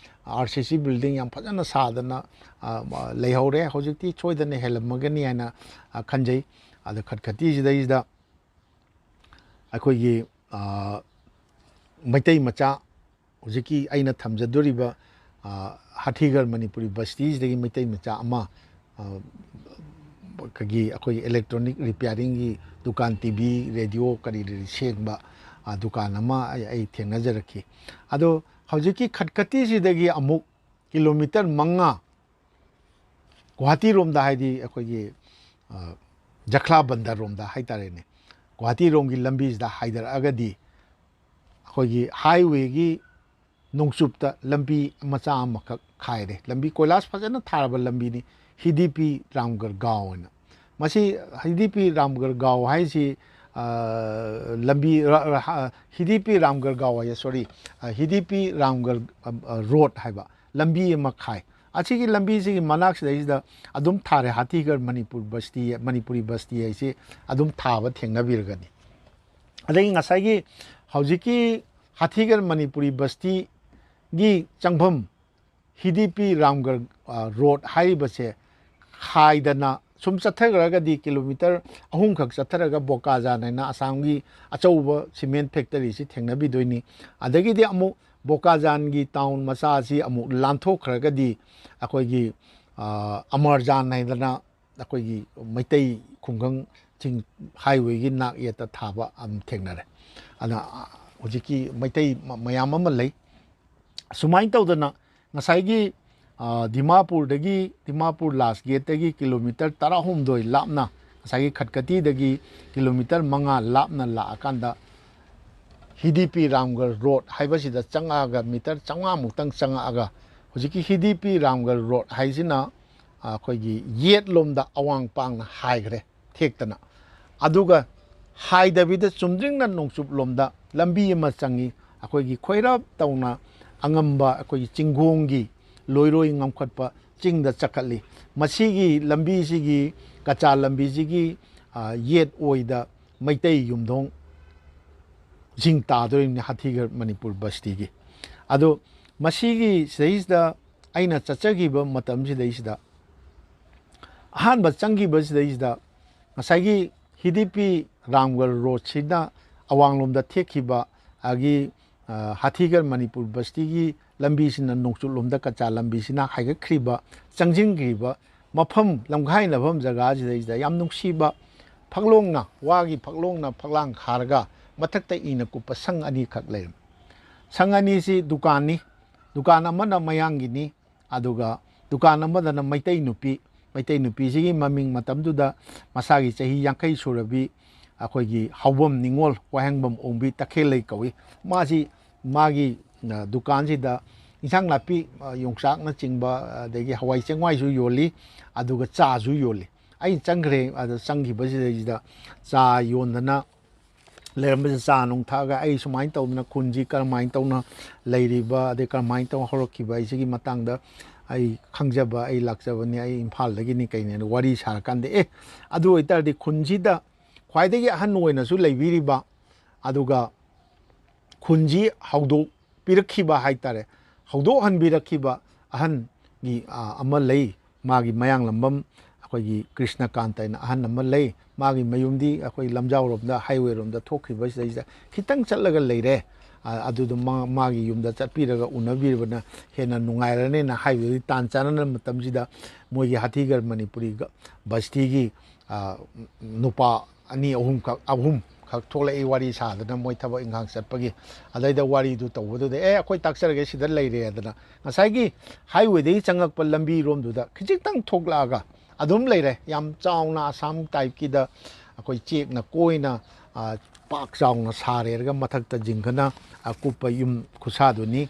ꯑꯥꯔ ꯁꯤ ꯁꯤ building ꯌꯥꯝ ꯐꯖꯅ ꯁꯥꯗꯅ, ꯑ, ꯂꯩꯍꯧꯔꯦ꯫ ꯍꯧꯖꯤꯛꯇꯤ ꯁꯣꯏꯗꯅ ꯍꯦꯜꯂꯝꯃꯒꯅꯤ ꯍꯥꯏꯅ, ꯑ, ꯈꯟꯖꯩ꯫ ꯑꯗ ꯈꯠꯈꯇꯤꯁꯤꯗꯩꯁꯤꯗ ꯑꯩꯈꯣꯏꯒꯤ, ꯑ, ꯃꯩꯇꯩ ꯃꯆꯥ ꯍꯧꯖꯤꯛꯀꯤ ꯑꯩꯅ ꯊꯝꯖꯗꯣꯔꯤꯕ, ꯑ, ꯍꯥꯊꯤꯒꯔ ꯃꯅꯤꯄꯨꯔꯤ ꯕꯁꯇꯤꯁꯤꯗꯒꯤ ꯃꯩꯇꯩ ꯃꯆꯥ ꯑꯃ, ꯑ, ꯑꯩꯈꯣꯏꯒꯤ, ꯑꯩꯈꯣꯏꯒꯤ electronic repairingꯒꯤ ꯗꯨꯀꯥꯟ, ꯇꯤ ꯚꯤ, ꯔꯦꯗꯤꯑꯣ ꯀꯔꯤ ꯀꯔꯤ ꯁꯦꯡꯕ, ꯑ, ꯗꯨꯀꯥꯟ ꯑꯃ ꯑꯩ, ꯑꯩ ꯊꯦꯡꯅꯖꯔꯛꯈꯤ꯫ ꯑꯗꯣ ꯍꯧꯖꯤꯛꯀꯤ ꯈꯠꯈꯇꯤꯁꯤꯗꯒꯤ ꯑꯃꯨꯛ ꯀꯤꯂꯣꯃꯤꯇꯔ ꯃꯉꯥ ꯒꯨꯍꯥꯇꯤꯔꯣꯝꯗ, ꯍꯥꯏꯗꯤ ꯑꯩꯈꯣꯏꯒꯤ, ꯑ, ꯖꯈ꯭ꯂꯥ ꯕꯟꯗꯔꯣꯝꯗ ꯍꯥꯏꯇꯥꯔꯦꯅꯦ, ꯒꯨꯍꯥꯇꯤꯔꯣꯝꯒꯤ ꯂꯝꯕꯤꯁꯤꯗ ꯍꯥꯏꯗꯔꯛꯑꯒꯗꯤ ꯑꯩꯈꯣꯏꯒꯤ highwayꯒꯤ ꯅꯣꯡꯆꯨꯞꯇ ꯂꯝꯕꯤ ꯃꯆꯥ ꯑꯃꯈꯛ ꯈꯥꯏꯔꯦ꯫ ꯂꯝꯕꯤ ꯀꯣꯏꯂꯥꯁ ꯐꯖꯅ ꯊꯥꯔꯕ ꯂꯝꯕꯤꯅꯤ, ꯍꯤꯗꯤꯄꯤ ꯔꯥꯝꯒꯔ ꯒꯥꯎ ꯍꯥꯏꯅ꯫ ꯃꯁꯤ ꯍꯤꯗꯤꯄꯤ ꯔꯥꯝꯒꯔ ꯒꯥꯎ ꯍꯥꯏꯁꯤ, ꯑ, ꯂꯝꯕꯤ ꯔ-, ꯔ-, ꯍ-, ꯍꯤꯗꯤꯄꯤ ꯔꯥꯝꯒꯔ ꯒꯥꯎ ꯍꯥꯏꯌꯦ, sorry, ꯑ, ꯍꯤꯗꯤꯄꯤ ꯔꯥꯝꯒꯔ, ꯑ, ꯑ, ꯔꯣꯗ ꯍꯥꯏꯕ ꯂꯝꯕꯤ ꯑꯃ ꯈꯥꯏ꯫ ꯑꯁꯤꯒꯤ ꯂꯝꯕꯤꯁꯤꯒꯤ ꯃꯅꯥꯛꯁꯤꯗꯩꯁꯤꯗ ꯑꯗꯨꯝ ꯊꯥꯔꯦ, ꯍꯥꯊꯤꯒꯔ ꯃꯅꯤꯄꯨꯔ ꯕꯁꯇꯤ, ꯃꯅꯤꯄꯨꯔꯤ ꯕꯁꯇꯤ ꯍꯥꯏꯁꯤ ꯑꯗꯨꯝ ꯊꯥꯕ ꯊꯦꯡꯅꯕꯤꯔꯒꯅꯤ꯫ ꯑꯗꯒꯤ ꯉꯁꯥꯏꯒꯤ ꯍꯧꯖꯤꯛꯀꯤ ꯍꯥꯊꯤꯒꯔ ꯃꯅꯤꯄꯨꯔꯤ ꯕꯁꯇꯤꯒꯤ ꯆꯪꯐꯝ ꯍꯤꯗꯤꯄꯤ ꯔꯥꯝꯒꯔ, ꯑ, ꯔꯣꯗ ꯍꯥꯏꯔꯤꯕꯁꯦ ꯈꯥꯏꯗꯅ ꯁꯨꯝ ꯆꯠꯊꯈ꯭ꯔꯒꯗꯤ ꯀꯤꯂꯣꯃꯤꯇꯔ ꯑꯍꯨꯝꯈꯛ ꯆꯠꯊꯔꯒ ꯕꯣꯀꯥꯖꯥꯟ ꯍꯥꯏꯅ ꯑꯁꯥꯝꯒꯤ ꯑꯆꯧꯕ ꯁꯤꯃꯦꯟ ꯐꯦꯛꯇꯔꯤꯁꯤ ꯊꯦꯡꯅꯕꯤꯗꯣꯏꯅꯤ꯫ ꯑꯗꯒꯤꯗꯤ ꯑꯃꯨꯛ ꯕꯣꯀꯥꯖꯥꯟꯒꯤ ꯇꯥꯎꯟ ꯃꯆꯥꯁꯤ ꯑꯃꯨꯛ ꯂꯥꯟꯊꯣꯛꯈ꯭ꯔꯒꯗꯤ ꯑꯩꯈꯣꯏꯒꯤ ꯑꯃꯔꯖꯥꯟ ꯍꯥꯏꯗꯅ ꯑꯩꯈꯣꯏꯒꯤ ꯃꯩꯇꯩ ꯈꯨꯡꯒꯪꯁꯤꯡ ꯍꯥꯏꯋꯦꯒꯤ ꯅꯥꯛ ꯌꯦꯠꯇ ꯊꯥꯕ ꯑꯗꯨꯝ ꯊꯦꯡꯅꯔꯦ꯫ ꯑꯗꯨꯅ ꯍꯧꯖꯤꯛꯀꯤ ꯃꯩꯇꯩ ꯃꯌꯥꯝ ꯑꯃ ꯂꯩ꯫ ꯁꯨꯃꯥꯏꯅ ꯇꯧꯗꯅ ꯉꯁꯥꯏꯒꯤ ꯗꯤꯃꯥꯄꯨꯔꯗꯒꯤ, ꯗꯤꯃꯥꯄꯨꯔ ꯂꯥꯁ ꯒꯦꯠꯇꯒꯤ ꯀꯤꯂꯣꯃꯤꯇꯔ ꯇꯔꯥꯍꯨꯝꯗꯣꯏ ꯂꯥꯞꯅ, ꯉꯁꯥꯏꯒꯤ ꯈꯠꯀꯇꯤꯗꯒꯤ ꯀꯤꯂꯣꯃꯤꯇꯔ ꯃꯉꯥ ꯂꯥꯞꯅ ꯂꯥꯛꯑꯀꯥꯟꯗ ꯍꯤꯗꯤꯄꯤ ꯔꯥꯝꯒꯔ ꯔꯣꯗ ꯍꯥꯏꯕꯁꯤꯗ ꯆꯪꯉꯛꯑꯒ, ꯃꯤꯇꯔ ꯆꯥꯝꯃꯉꯥꯃꯨꯛꯇꯪ ꯆꯪꯉꯛꯑꯒ, ꯍꯧꯖꯤꯛꯀꯤ ꯍꯤꯗꯤꯄꯤ ꯔꯥꯝꯒꯔ ꯔꯣꯗ ꯍꯥꯏꯁꯤꯅ ꯑꯩꯈꯣꯏꯒꯤ ꯌꯦꯠꯂꯣꯝꯗ ꯑꯋꯥꯡ ꯄꯥꯡꯅ ꯍꯥꯏꯈ꯭ꯔꯦ ꯊꯦꯛꯇꯅ꯫ ꯑꯗꯨꯒ ꯍꯥꯏꯗꯕꯤꯗ ꯆꯨꯝꯗ꯭ꯔꯤꯡꯅ ꯅꯣꯡꯆꯨꯞꯂꯣꯝꯗ ꯂꯝꯕꯤ ꯑꯃ ꯆꯪꯉꯤ꯫ ꯑꯩꯈꯣꯏꯒꯤ ꯈꯣꯏꯔꯞ ꯇꯧꯅ ꯑꯉꯝꯕ ꯑꯩꯈꯣꯏꯒꯤ ꯆꯤꯡꯒꯣꯡꯒꯤ ꯂꯣꯏꯔꯣꯏ ꯉꯝꯈꯠꯄ ꯆꯤꯡꯗ ꯆꯈꯠꯂꯤ꯫ ꯃꯁꯤꯒꯤ ꯂꯝꯕꯤꯁꯤꯒꯤ, ꯀꯆꯥ ꯂꯝꯕꯤꯁꯤꯒꯤ ꯌꯦꯠ ꯑꯣꯏꯗ ꯃꯩꯇꯩ ꯌꯨꯝꯊꯣꯡꯁꯤꯡ ꯇꯥꯗꯣꯔꯤꯕꯅꯤ ꯍꯥꯊꯤꯒꯔ ꯃꯅꯤꯄꯨꯔ ꯕꯁꯇꯤꯒꯤ꯫ ꯑꯗꯣ ꯃꯁꯤꯒꯤ ꯁꯤꯗꯩꯁꯤꯗ ꯑꯩꯅ ꯆꯠꯆꯈꯤꯕ ꯃꯇꯝꯁꯤꯗꯩꯁꯤꯗ, ꯑꯍꯥꯟꯕ ꯆꯪꯈꯤꯕꯁꯤꯗꯩꯁꯤꯗ ꯉꯁꯥꯏꯒꯤ ꯍꯤꯗꯤꯄꯤ ꯔꯥꯝꯒꯔ ꯔꯣꯗꯁꯤꯅ ꯑꯋꯥꯡꯂꯣꯝꯗ ꯊꯦꯛꯈꯤꯕ, ꯑꯗꯒꯤ ꯍꯥꯊꯤꯒꯔ ꯃꯅꯤꯄꯨꯔ ꯕꯁꯇꯤꯒꯤ ꯂꯝꯕꯤꯁꯤꯅ ꯅꯣꯡꯆꯨꯞꯂꯣꯝꯗ ꯀꯆꯥ ꯂꯝꯕꯤꯁꯤꯅ ꯍꯥꯏꯒꯠꯈ꯭ꯔꯤꯕ, ꯆꯪꯁꯤꯟꯈ꯭ꯔꯤꯕ ꯃꯐꯝ, ꯂꯝꯈꯥꯏꯅꯐꯝ ꯖꯒꯥꯁꯤꯗꯩꯁꯤꯗ ꯌꯥꯝ ꯅꯨꯡꯁꯤꯕ ꯐꯛꯂꯣꯡꯅ, ꯋꯥꯒꯤ ꯐꯛꯂꯣꯡꯅ ꯐꯛꯂꯥꯡ ꯈꯥꯔꯒ ꯃꯊꯛꯇ ꯏꯅ ꯀꯨꯞꯄ ꯁꯪ ꯑꯅꯤꯈꯛ ꯂꯩꯔꯝꯃꯤ꯫ ꯁꯪ ꯑꯅꯤꯁꯤ ꯗꯨꯀꯥꯟꯅꯤ꯫ ꯗꯨꯀꯥꯟ ꯑꯃꯅ ꯃꯌꯥꯡꯒꯤꯅꯤ, ꯑꯗꯨꯒ ꯗꯨꯀꯥꯟ ꯑꯃꯗꯅ ꯃꯩꯇꯩ ꯅꯨꯄꯤ꯫ ꯃꯩꯇꯩ ꯅꯨꯄꯤꯁꯤꯒꯤ ꯃꯃꯤꯡ ꯃꯇꯝꯗꯨꯗ ꯃꯁꯥꯒꯤ ꯆꯍꯤ ꯌꯥꯡꯈꯩ ꯁꯨꯔꯕꯤ ꯑꯩꯈꯣꯏꯒꯤ ꯍꯥꯎꯕꯝ ꯅꯤꯉꯣꯜ ꯋꯥꯍꯦꯡꯕꯝ ꯑꯣꯡꯕꯤ ꯇꯈꯦꯜꯂꯩ ꯀꯧꯏ꯫ ꯃꯥꯁꯤ ꯃꯥꯒꯤ ꯗꯨꯀꯥꯟꯁꯤꯗ ꯏꯟꯁꯥꯡ ꯅꯥꯄꯤ, ꯌꯣꯡꯆꯥꯛꯅꯆꯤꯡꯕ, ꯑꯗꯒꯤ ꯍꯋꯥꯏ ꯆꯦꯡꯋꯥꯏꯁꯨ ꯌꯣꯜꯂꯤ, ꯑꯗꯨꯒ ꯆꯥꯁꯨ ꯌꯣꯜꯂꯤ꯫ ꯑꯩ ꯆꯪꯈ꯭ꯔꯦ꯫ ꯑꯗ ꯆꯪꯈꯤꯕꯁꯤꯗꯩꯁꯤꯗ ꯆꯥ ꯌꯣꯟꯗꯅ ꯂꯩꯔꯝꯕꯁꯦ, ꯆꯥ ꯅꯨꯡ ꯊꯛꯑꯒ ꯑꯩ ꯁꯨꯃꯥꯏꯅ ꯇꯧꯗꯅ ꯈꯨꯟꯁꯤ ꯀꯔꯝꯍꯥꯏꯅ ꯇꯧꯅ ꯂꯩꯔꯤꯕ, ꯑꯗꯩ ꯀꯔꯝꯍꯥꯏꯅ ꯇꯧꯅ ꯍꯧꯔꯛꯈꯤꯕ ꯍꯥꯏꯁꯤꯒꯤ ꯃꯇꯥꯡꯗ ꯑꯩ ꯈꯪꯖꯕ, ꯑꯩ ꯂꯥꯛꯆꯕꯅꯤ, ꯑꯩ ꯏꯝꯐꯥꯜꯗꯒꯤꯅꯤ ꯀꯩꯅꯦꯅ ꯋꯥꯔꯤ ꯁꯥꯔꯀꯥꯟꯗ, ꯑꯦ, ꯑꯗꯨ ꯑꯣꯏꯇꯥꯔꯗꯤ ꯈꯨꯟꯁꯤꯗ ꯈ꯭ꯋꯥꯏꯗꯒꯤ ꯑꯍꯟ ꯑꯣꯏꯅꯁꯨ ꯂꯩꯕꯤꯔꯤꯕ, ꯑꯗꯨꯒ ꯈꯨꯟꯁꯤ ꯍꯧꯗꯣꯛꯄꯤꯔꯛꯈꯤꯕ ꯍꯥꯏ ꯇꯥꯔꯦ, ꯍꯧꯗꯣꯛꯍꯟꯕꯤꯔꯛꯈꯤꯕ ꯑꯍꯟꯒꯤ ꯑꯃ ꯂꯩ, ꯃꯥꯒꯤ ꯃꯌꯥꯡꯂꯝꯕꯝ ꯑꯩꯈꯣꯏꯒꯤ ꯀ꯭ꯔꯤꯁꯅꯀꯥꯟꯇ ꯍꯥꯏꯅ ꯑꯍꯟ ꯑꯃ ꯂꯩ꯫ ꯃꯥꯒꯤ ꯃꯌꯨꯝꯗꯤ ꯑꯩꯈꯣꯏ ꯂꯝꯖꯥꯎꯔꯣꯝꯗ, highway ꯔꯣꯝꯗ ꯊꯣꯛꯈꯤꯕꯁꯤꯗꯩꯗ ꯈꯤꯇꯪ ꯆꯠꯂꯒ ꯂꯩꯔꯦ꯫ ꯑ, ꯑꯗꯨꯗ ꯃꯥ-, ꯃꯥꯒꯤ ꯌꯨꯝꯗ ꯆꯠꯄꯤꯔꯒ ꯎꯅꯕꯤꯔꯕꯅ ꯍꯦꯟꯅ ꯅꯨꯡꯉꯥꯏꯔꯅꯤꯅ ꯍꯥꯏꯕꯗꯨꯒꯤ ꯇꯥꯟ ꯆꯥꯅꯅ ꯃꯇꯝꯁꯤꯗ ꯃꯣꯏꯒꯤ ꯍꯥꯊꯤꯒꯔ ꯃꯅꯤꯄꯨꯔꯤ ꯒ-, ꯕꯁꯇꯤꯒꯤ, ꯑ, ꯅꯨꯄꯥ ꯑꯅꯤ ꯑꯍꯨꯝꯈꯛ, ꯑꯍꯨꯝꯈꯛ ꯊꯣꯛꯂꯛꯏ ꯋꯥꯔꯤ ꯁꯥꯗꯅ, ꯃꯣꯏ ꯊꯕꯛ ꯏꯪꯈꯥꯡ ꯆꯠꯄꯒꯤ꯫ ꯑꯗꯩꯗ ꯋꯥꯔꯤꯗꯨ ꯇꯧꯕꯗꯨꯗ, "ꯑꯦ, ꯑꯩꯈꯣꯏ ꯇꯥꯛꯆꯔꯒꯦ, ꯁꯤꯗ ꯂꯩꯔꯦ" ꯍꯥꯏꯗꯅ ꯉꯁꯥꯏꯒꯤ highway ꯗꯒꯤ ꯆꯪꯉꯛꯄ ꯂꯝꯕꯤꯔꯣꯝꯗꯨꯗ ꯈꯤꯖꯤꯛꯇꯪ ꯊꯣꯛꯂꯛꯑꯒ ꯑꯗꯨꯝ ꯂꯩꯔꯦ꯫ ꯌꯥꯝ ꯆꯥꯎꯅ ꯑꯁꯥꯝ type ꯀꯤꯗ ꯑꯩꯈꯣꯏ ꯆꯦꯛꯅ ꯀꯣꯏꯅ, ꯑ, ꯄꯥꯛ ꯆꯥꯎꯅ ꯁꯥꯔꯦꯔꯒ ꯃꯊꯛꯇ ꯖꯤꯡꯒꯅ ꯑꯀꯨꯞꯄ ꯌꯨꯝ ꯈꯨꯁꯥꯗꯨꯅꯤ꯫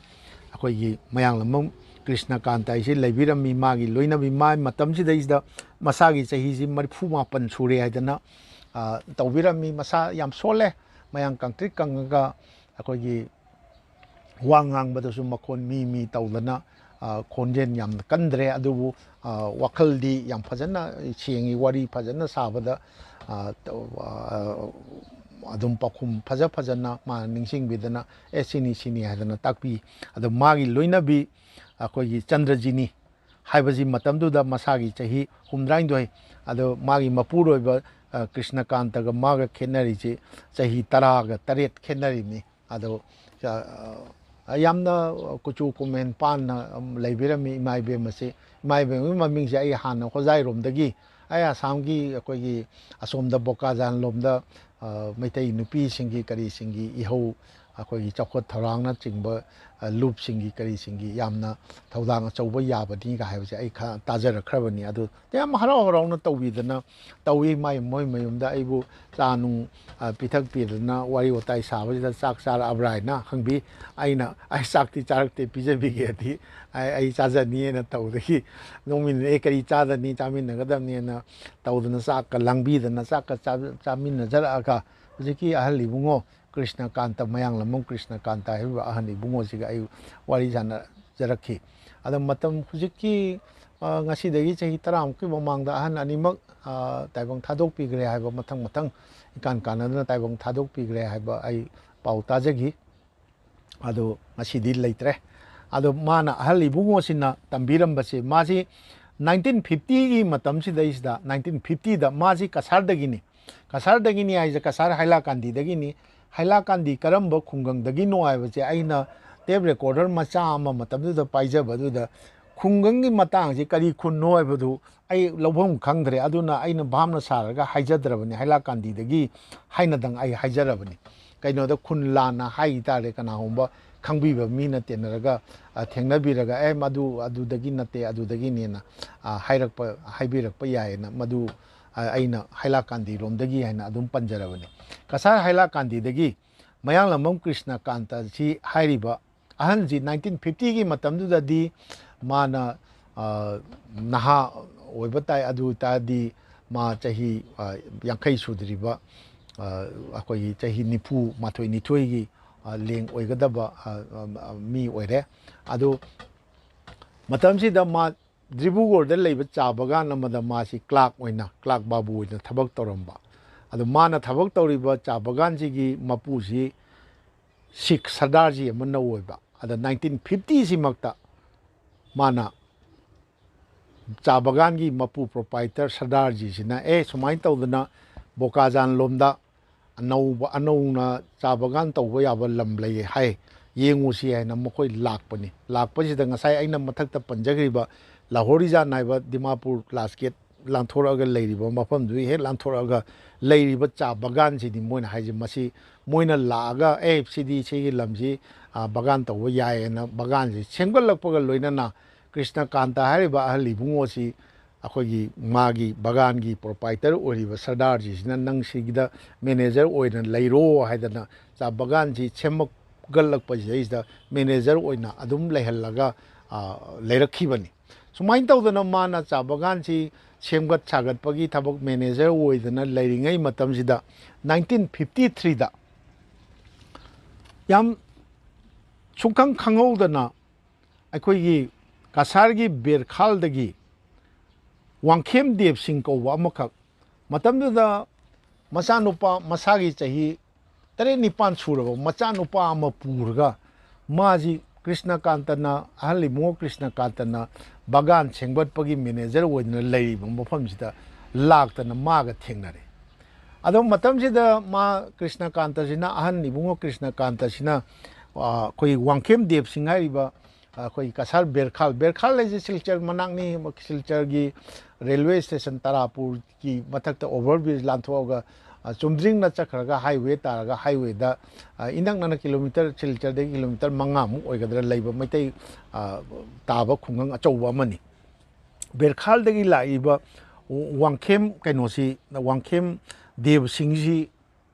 ꯑꯩꯈꯣꯏꯒꯤ ꯃꯌꯥꯡꯂꯝꯕꯝ ꯀ꯭ꯔꯤꯁꯅꯀꯥꯟꯇ ꯍꯥꯏꯁꯤ ꯂꯩꯕꯤꯔꯝꯃꯤ꯫ ꯃꯥꯒꯤ ꯂꯣꯏꯅꯕꯤ, ꯃꯥ ꯃꯇꯝꯁꯤꯗꯩꯁꯤꯗ ꯃꯁꯥꯒꯤ ꯆꯍꯤꯁꯤ ꯃꯔꯤꯐꯨ ꯃꯥꯄꯟ ꯁꯨꯔꯦ ꯍꯥꯏꯗꯅ, ꯑ, ꯇꯧꯕꯤꯔꯝꯃꯤ꯫ ꯃꯁꯥ ꯌꯥꯝ ꯁꯣꯜꯂꯦ, ꯃꯌꯥꯡ ꯀꯪꯇ꯭ꯔꯤꯛ ꯀꯪꯉꯒ ꯑꯩꯈꯣꯏꯒꯤ ꯋꯥ ꯉꯥꯡꯕꯗꯁꯨ ꯃꯈꯣꯟ ꯃꯤ ꯃꯤ ꯇꯧꯗꯅ, ꯑ, ꯈꯣꯟꯖꯦꯜ ꯌꯥꯝꯅ ꯀꯟꯗ꯭ꯔꯦ, ꯑꯗꯨꯕꯨ, ꯑ, ꯋꯥꯈꯜꯗꯤ ꯌꯥꯝ ꯐꯖꯅ ꯁꯦꯡꯉꯤ, ꯋꯥꯔꯤ ꯐꯖꯅ ꯁꯥꯕꯗ, ꯑ, ꯇꯧ-, ꯑ, ꯑꯗꯨꯝ ꯄꯥꯎꯈꯨꯝ ꯐꯖ ꯐꯖꯅ ꯃꯥꯅ ꯅꯤꯡꯁꯤꯡꯕꯤꯗꯅ, "ꯑꯦ, ꯁꯤꯅꯤ, ꯁꯤꯅꯤ" ꯍꯥꯏꯗꯅ ꯇꯥꯛꯄꯤ꯫ ꯑꯗꯣ ꯃꯥꯒꯤ ꯂꯣꯏꯅꯕꯤ ꯑꯩꯈꯣꯏꯒꯤ ꯆꯟꯗ꯭ꯔꯖꯤꯅꯤ ꯍꯥꯏꯕꯁꯤ ꯃꯇꯝꯗꯨꯗ ꯃꯁꯥꯒꯤ ꯆꯍꯤ ꯍꯨꯝꯗ꯭ꯔꯥꯅꯤꯊꯣꯏ, ꯑꯗꯣ ꯃꯥꯒꯤ ꯃꯄꯨꯔꯣꯏꯕ, ꯑ, ꯀ꯭ꯔꯤꯁꯅꯀꯥꯟꯇꯒ ꯃꯥꯒ ꯈꯦꯠꯅꯔꯤꯁꯤ ꯆꯍꯤ ꯇꯔꯥꯒ ꯇꯔꯦꯠ ꯈꯦꯠꯅꯔꯤꯕꯅꯤ꯫ ꯑꯗꯣ, ꯑ, ꯌꯥꯝꯅ ꯀꯨꯆꯨ ꯀꯨꯃꯦꯟ ꯄꯥꯟꯅ, ꯎꯝ, ꯂꯩꯕꯤꯔꯝꯃꯤ ꯏꯃꯥ ꯏꯕꯦꯝ ꯑꯁꯤ꯫ ꯏꯃꯥ ꯏꯕꯦꯝꯒꯤ ꯃꯃꯤꯡꯁꯦ ꯑꯩ ꯍꯥꯟꯅ ꯍꯣꯖꯥꯏꯔꯣꯝꯗꯒꯤ, ꯑꯩ ꯑꯁꯥꯝꯒꯤ ꯑꯩꯈꯣꯏꯒꯤ ꯑꯁꯣꯝꯗ ꯕꯣꯀꯥꯖꯥꯟ ꯂꯣꯝꯗ, ꯑ, ꯃꯩꯇꯩ ꯅꯨꯄꯤꯁꯤꯡꯒꯤ ꯀꯔꯤꯁꯤꯡꯒꯤ ꯏꯍꯧ, ꯑꯩꯈꯣꯏꯒꯤ ꯆꯥꯎꯈꯠ ꯊꯧꯔꯥꯡꯅꯆꯤꯡꯕ, ꯑ, ꯂꯨꯞꯁꯤꯡꯒꯤ ꯀꯔꯤꯁꯤꯡꯒꯤ ꯌꯥꯝꯅ ꯊꯧꯗꯥꯡ ꯑꯆꯧꯕ ꯌꯥꯕꯅꯤꯒ ꯍꯥꯏꯕꯁꯦ ꯑꯩ ꯈꯔ ꯇꯥꯖꯔꯛꯈ꯭ꯔꯕꯅꯤ꯫ ꯑꯗꯨ ꯌꯥꯝ ꯍꯔꯥꯎ ꯍꯔꯥꯎꯅ ꯇꯧꯕꯤꯗꯅ ꯇꯧꯏ꯫ ꯃꯥꯏ, ꯃꯣꯏ ꯃꯌꯨꯝꯗ ꯑꯩꯕꯨ ꯆꯥ ꯅꯨꯡ, ꯑ, ꯄꯤꯊꯛꯄꯤꯗꯅ ꯋꯥꯔꯤ ꯋꯥꯇꯥꯏ ꯁꯥꯕꯁꯤꯗ "ꯆꯥꯛ ꯆꯥꯔꯛꯑꯕ꯭ꯔꯥ?" ꯍꯥꯏꯅ ꯍꯪꯕꯤ꯫ ꯑꯩꯅ "ꯑꯩ ꯆꯥꯛꯇꯤ ꯆꯥꯔꯛꯇꯦ, ꯄꯤꯖꯕꯤꯒꯦꯗꯤ ꯑꯩ, ꯑꯩ ꯆꯥꯖꯅꯤꯅ" ꯇꯧꯕꯗꯒꯤ ꯅꯣꯡꯃ "ꯑꯦ, ꯀꯔꯤ ꯆꯥꯗꯅꯤ? ꯆꯥꯃꯤꯟꯅꯒꯗꯕꯅꯤꯅ" ꯇꯧꯗꯅ ꯆꯥꯛꯀ ꯂꯥꯡꯕꯤꯗꯅ ꯆꯥꯛꯀ ꯆꯥ-, ꯆꯥꯃꯤꯟꯅꯖꯔꯛꯑꯒ ꯍꯧꯖꯤꯛꯀꯤ ꯑꯍꯜ ꯏꯕꯨꯡꯉꯣ ꯀ꯭ꯔꯤꯁꯅꯀꯥꯟꯇ, ꯃꯌꯥꯡꯂꯝꯕꯝ ꯀ꯭ꯔꯤꯁꯅꯀꯥꯟꯇ ꯍꯥꯏꯔꯤꯕ ꯑꯍꯜ ꯏꯕꯨꯡꯉꯣꯁꯤꯒ ꯑꯩ ꯋꯥꯔꯤ ꯁꯥꯟꯅꯖꯔꯛꯈꯤ꯫ ꯑꯗꯣ ꯃꯇꯝ ꯍꯧꯖꯤꯛꯀꯤ, ꯑ, ꯉꯁꯤꯗꯒꯤ ꯆꯍꯤ ꯇꯔꯥꯃꯨꯛꯀꯤ ꯃꯃꯥꯡꯗ ꯑꯍꯟ ꯑꯅꯤꯃꯛ, ꯑ, ꯇꯥꯏꯕꯪ ꯊꯥꯗꯣꯛꯄꯤꯈ꯭ꯔꯦ ꯍꯥꯏꯕ, ꯃꯊꯪ ꯃꯊꯪ ꯏꯀꯥꯟ ꯀꯥꯟꯅꯗꯅ ꯇꯥꯏꯕꯪ ꯊꯥꯗꯣꯛꯄꯤꯈ꯭ꯔꯦ ꯍꯥꯏꯕ ꯑꯩ ꯄꯥꯎ ꯇꯥꯖꯈꯤ꯫ ꯑꯗꯣ ꯉꯁꯤꯗꯤ ꯂꯩꯇ꯭ꯔꯦ꯫ ꯑꯗꯣ ꯃꯥꯅ, ꯑꯍꯜ ꯏꯕꯨꯡꯉꯣꯁꯤꯅ ꯇꯝꯕꯤꯔꯝꯕꯁꯦ, ꯃꯥꯁꯤ ꯅꯥꯏꯟꯇꯤꯟ ꯐꯤꯐꯇꯤꯒꯤ ꯃꯇꯝꯁꯤꯗꯩꯁꯤꯗ, ꯅꯥꯏꯟꯇꯤꯟ ꯐꯤꯐꯇꯤꯗ ꯃꯥꯁꯤ ꯀꯁꯥꯔꯗꯒꯤꯅꯤ꯫ ꯀꯁꯥꯔꯗꯒꯤꯅꯤ ꯍꯥꯏꯁꯦ, ꯀꯁꯥꯔ ꯍꯥꯏꯂꯥꯀꯥꯟꯗꯤꯗꯒꯤꯅꯤ꯫ ꯍꯥꯏꯂꯥꯀꯥꯟꯗꯤ ꯀꯔꯝꯕ ꯈꯨꯡꯒꯪꯗꯒꯤꯅꯣ ꯍꯥꯏꯕꯁꯦ ꯑꯩꯅ ꯇꯦꯞ ꯔꯦꯀꯣꯔꯗꯔ ꯃꯆꯥ ꯑꯃ ꯃꯇꯝꯗꯨꯗ ꯄꯥꯏꯖꯕꯗꯨꯗ, ꯈꯨꯡꯒꯪꯒꯤ ꯃꯇꯥꯡꯁꯤ ꯀꯔꯤ ꯈꯨꯟꯅꯣ ꯍꯥꯏꯕꯗꯨ ꯑꯩ ꯂꯧꯐꯝ ꯈꯪꯗ꯭ꯔꯦ꯫ ꯑꯗꯨꯅ ꯑꯩꯅ ꯚꯥꯞꯅ ꯁꯥꯔꯒ ꯍꯥꯏꯖꯗ꯭ꯔꯕꯅꯤ, ꯍꯥꯏꯂꯥꯀꯥꯟꯗꯤꯗꯒꯤ ꯍꯥꯏꯅꯗꯪ ꯑꯩ ꯍꯥꯏꯖꯔꯕꯅꯤ꯫ ꯀꯩꯅꯣꯗ ꯈꯨꯟ ꯂꯥꯟꯅ ꯍꯥꯏ ꯇꯥꯔꯦ, ꯀꯅꯥꯒꯨꯝꯕ ꯈꯪꯕꯤꯕ ꯃꯤꯅ ꯇꯦꯟꯅꯔꯒ, ꯑ, ꯊꯦꯡꯅꯕꯤꯔꯒ, "ꯑꯦ, ꯃꯗꯨ ꯑꯗꯨꯗꯒꯤ ꯅꯠꯇꯦ, ꯑꯗꯨꯗꯒꯤꯅꯦꯅ", ꯑ, ꯍꯥꯏꯔꯛꯄ, ꯍꯥꯏꯕꯤꯔꯛꯄ ꯌꯥꯏꯌꯦꯅ, ꯃꯗꯨ, ꯑ, ꯑꯩꯅ ꯍꯥꯏꯂꯥꯀꯥꯟꯗꯤꯔꯣꯝꯗꯒꯤ ꯍꯥꯏꯅ ꯑꯗꯨꯝ ꯄꯟꯖꯔꯕꯅꯤ꯫ ꯀꯁꯥꯔ ꯍꯥꯏꯂꯥꯀꯥꯟꯗꯤꯗꯒꯤ ꯃꯌꯥꯡꯂꯝꯕꯝ ꯀ꯭ꯔꯤꯁꯅꯀꯥꯟꯇ ꯁꯤ ꯍꯥꯏꯔꯤꯕ ꯑꯍꯟꯁꯤ ꯅꯥꯏꯟꯇꯤꯟ ꯐꯤꯐꯇꯤꯒꯤ ꯃꯇꯝꯗꯨꯗꯗꯤ ꯃꯥꯅ, ꯑ, ꯅꯍꯥ ꯑꯣꯏꯕ ꯇꯥꯏ꯫ ꯑꯗꯨ ꯑꯣꯏ ꯇꯥꯔꯗꯤ ꯃꯥ ꯆꯍꯤ, ꯑ, ꯌꯥꯡꯈꯩ ꯁꯨꯗ꯭ꯔꯤꯕ, ꯑ, ꯑꯩꯈꯣꯏꯒꯤ ꯆꯍꯤ ꯅꯤꯐꯨ ꯃꯥꯊꯣꯏ ꯅꯤꯊꯣꯏꯒꯤ, ꯑ, ꯂꯦꯡ ꯑꯣꯏꯒꯗꯕ, ꯑ, ꯑ, ꯑ, ꯃꯤ ꯑꯣꯏꯔꯦ꯫ ꯑꯗꯨ ꯃꯇꯝꯁꯤꯗ ꯃꯥ ꯗ꯭ꯔꯤꯕꯨꯒꯣꯔꯗ ꯂꯩꯕ ꯆꯥ ꯕꯒꯥꯟ ꯑꯃꯗ ꯃꯥꯁꯤ ꯀ꯭ꯂꯥꯔꯛ ꯑꯣꯏꯅ, ꯀ꯭ꯂꯥꯔꯛ ꯕꯥꯕꯨ ꯑꯣꯏꯅ ꯊꯕꯛ ꯇꯧꯔꯝꯕ꯫ ꯑꯗꯣ ꯃꯥꯅ ꯊꯕꯛ ꯇꯧꯔꯤꯕ ꯆꯥ ꯕꯒꯥꯟꯁꯤꯒꯤ ꯃꯄꯨꯁꯤ ꯁꯤꯈ ꯁꯔꯗꯥꯔꯖꯤ ꯑꯃꯅ ꯑꯣꯏꯕ꯫ ꯑꯗ ꯅꯥꯏꯟꯇꯤꯟ ꯐꯤꯐꯇꯤꯁꯤꯃꯛꯇ ꯃꯥꯅ ꯆꯥ ꯕꯒꯥꯟꯒꯤ ꯃꯄꯨ, ꯄ꯭ꯔꯣꯄꯥꯏꯇꯔ ꯁꯔꯗꯥꯔꯖꯤꯁꯤꯅ, "ꯑꯦ, ꯁꯨꯃꯥꯏꯅ ꯇꯧꯗꯅ ꯕꯣꯀꯥꯖꯥꯟ ꯂꯣꯝꯗ ꯑꯅꯧꯕ, ꯑꯅꯧꯅ ꯆꯥ ꯕꯒꯥꯟ ꯇꯧꯕ ꯌꯥꯕ ꯂꯝ ꯂꯩꯌꯦ ꯍꯥꯏ, ꯌꯦꯡꯉꯨꯁꯤ" ꯍꯥꯏꯅ ꯃꯈꯣꯏ ꯂꯥꯛꯄꯅꯤ꯫ ꯂꯥꯛꯄꯁꯤꯗ ꯉꯁꯥꯏ ꯑꯩꯅ ꯃꯊꯛꯇ ꯄꯟꯖꯈ꯭ꯔꯤꯕ ꯂꯥꯍꯣꯔꯤꯖꯥꯟ ꯍꯥꯏꯕ ꯗꯤꯃꯥꯄꯨꯔ ꯂꯥꯁ ꯒꯦꯠ ꯂꯥꯟꯊꯣꯔꯛꯑꯒ ꯂꯩꯔꯤꯕ ꯃꯐꯝꯗꯨꯒꯤ ꯍꯦꯛ ꯂꯥꯟꯊꯣꯔꯛꯑꯒ ꯂꯩꯔꯤꯕ ꯆꯥ ꯕꯒꯥꯟꯁꯤꯗꯤ ꯃꯣꯏꯅ ꯍꯥꯏꯁꯦ, ꯃꯁꯤ ꯃꯣꯏꯅ ꯂꯥꯛꯑꯒ, "ꯑꯦ, ꯁꯤꯗꯤ ꯁꯤꯒꯤ ꯂꯝꯁꯤ, ꯑ, ꯕꯒꯥꯟ ꯇꯧꯕ ꯌꯥꯏꯌꯦꯅ" ꯕꯒꯥꯟꯁꯤ ꯁꯦꯝꯒꯠꯂꯛꯄꯒ ꯂꯣꯏꯅꯅ ꯀ꯭ꯔꯤꯁꯅꯀꯥꯟꯇ ꯍꯥꯏꯔꯤꯕ ꯑꯍꯜ ꯏꯕꯨꯡꯉꯣꯁꯤ ꯑꯩꯈꯣꯏꯒꯤ ꯃꯥꯒꯤ ꯕꯒꯥꯟꯒꯤ ꯄ꯭ꯔꯣꯄꯥꯏꯇꯔ ꯑꯣꯏꯔꯤꯕ ꯁꯔꯗꯥꯔꯖꯤꯁꯤꯅ, "ꯅꯪ ꯁꯤꯒꯤꯗ ꯃꯦꯅꯦꯖꯔ ꯑꯣꯏꯅ ꯂꯩꯔꯣ" ꯍꯥꯏꯗꯅ ꯆꯥ ꯕꯒꯥꯟꯁꯤ ꯁꯦꯝꯒꯠꯂꯛꯄꯁꯤꯗꯩꯁꯤꯗ ꯃꯦꯅꯦꯖꯔ ꯑꯣꯏꯅ ꯑꯗꯨꯝ ꯂꯩꯍꯜꯂꯒ, ꯑ, ꯂꯩꯔꯛꯈꯤꯕꯅꯤ꯫ ꯁꯨꯃꯥꯏꯅ ꯇꯧꯗꯅ ꯃꯥꯅ ꯆꯥ ꯕꯒꯥꯟꯁꯤ ꯁꯦꯝꯒꯠ ꯁꯥꯒꯠꯄꯒꯤ ꯊꯕꯛ ꯃꯦꯅꯦꯖꯔ ꯑꯣꯏꯗꯅ ꯂꯩꯔꯤꯉꯩ ꯃꯇꯝꯁꯤꯗ, ꯅꯥꯏꯟꯇꯤꯟ ꯐꯤꯐꯇꯤ ꯊ꯭ꯔꯤꯗ ꯌꯥꯝ ꯁꯨꯡꯈꯪ ꯈꯪꯍꯧꯗꯅ ꯑꯩꯈꯣꯏꯒꯤ ꯀꯁꯥꯔꯒꯤ ꯕꯦꯔꯈꯥꯜꯗꯒꯤ ꯋꯥꯡꯈꯦꯝ ꯗꯦꯕ ꯁꯤꯡ ꯀꯧꯕ ꯑꯃꯈꯛ, ꯃꯇꯝꯗꯨꯗ ꯃꯆꯥꯅꯨꯄꯥ, ꯃꯁꯥꯒꯤ ꯆꯍꯤ ꯇꯔꯦꯠ ꯅꯤꯄꯥꯟ ꯁꯨꯔꯕ ꯃꯆꯥꯅꯨꯄꯥ ꯑꯃ ꯄꯨꯔꯒ ꯃꯥꯁꯤ ꯀ꯭ꯔꯤꯁꯅꯀꯥꯟꯇꯅ, ꯑꯍꯜ ꯏꯕꯨꯡꯉꯣ ꯀ꯭ꯔꯤꯁꯅꯀꯥꯟꯇꯅ ꯕꯒꯥꯟ ꯁꯦꯝꯒꯠꯄꯒꯤ ꯃꯦꯅꯦꯖꯔ ꯑꯣꯏꯗꯨꯅ ꯂꯩꯔꯤꯕ ꯃꯐꯝꯁꯤꯗ ꯂꯥꯛꯇꯅ ꯃꯥꯒ ꯊꯦꯡꯅꯔꯦ꯫ ꯑꯗꯣ ꯃꯇꯝꯁꯤꯗ ꯃꯥ ꯀ꯭ꯔꯤꯁꯅꯀꯥꯟꯇꯁꯤꯅ, ꯑꯍꯟ ꯏꯕꯨꯡꯉꯣ ꯀ꯭ꯔꯤꯁꯅꯀꯥꯟꯇꯁꯤꯅ, ꯑ, ꯑꯩꯈꯣꯏ ꯋꯥꯡꯈꯦꯝ ꯗꯦꯕ ꯁꯤꯡ ꯍꯥꯏꯔꯤꯕ, ꯑ, ꯑꯩꯈꯣꯏ ꯀꯁꯥꯔ ꯕꯦꯔꯈꯥꯜ, ꯕꯦꯔꯈꯥꯜ ꯍꯥꯏꯁꯦ ꯁꯤꯜꯆꯔ ꯃꯅꯥꯛꯅꯤ, ꯁꯤꯜꯆꯔꯒꯤ ꯔꯦꯜꯋꯦ ꯁ꯭ꯇꯦꯁꯟ ꯇꯔꯥꯄꯨꯔꯒꯤ ꯃꯊꯛꯇ ꯑꯣꯚꯔ ꯕ꯭ꯔꯤꯖ ꯂꯥꯟꯊꯣꯛꯑꯒ, ꯑ, ꯆꯨꯝꯗ꯭ꯔꯤꯡꯅ ꯆꯠꯈ꯭ꯔꯒ ꯍꯥꯏꯋꯦ ꯇꯥꯔꯒ ꯍꯥꯏꯋꯦꯗ, ꯑ, ꯏꯅꯛ ꯅꯛꯅ ꯀꯤꯂꯣꯃꯤꯇꯔ, ꯁꯤꯜꯆꯔꯗꯒꯤ ꯀꯤꯂꯣꯃꯤꯇꯔ ꯃꯉꯥꯃꯨꯛ ꯑꯣꯏꯒꯗ꯭ꯔꯥ ꯂꯩꯕ ꯃꯩꯇꯩ, ꯑ, ꯇꯥꯕ ꯈꯨꯡꯒꯪ ꯑꯆꯧꯕ ꯑꯃꯅꯤ꯫ ꯕꯦꯔꯈꯥꯜꯗꯒꯤ ꯂꯥꯛꯏꯕ ꯋꯥꯡꯈꯦꯝ ꯀꯩꯅꯣꯁꯤ, ꯋꯥꯡꯈꯦꯝ ꯗꯦꯕ ꯁꯤꯡꯁꯤ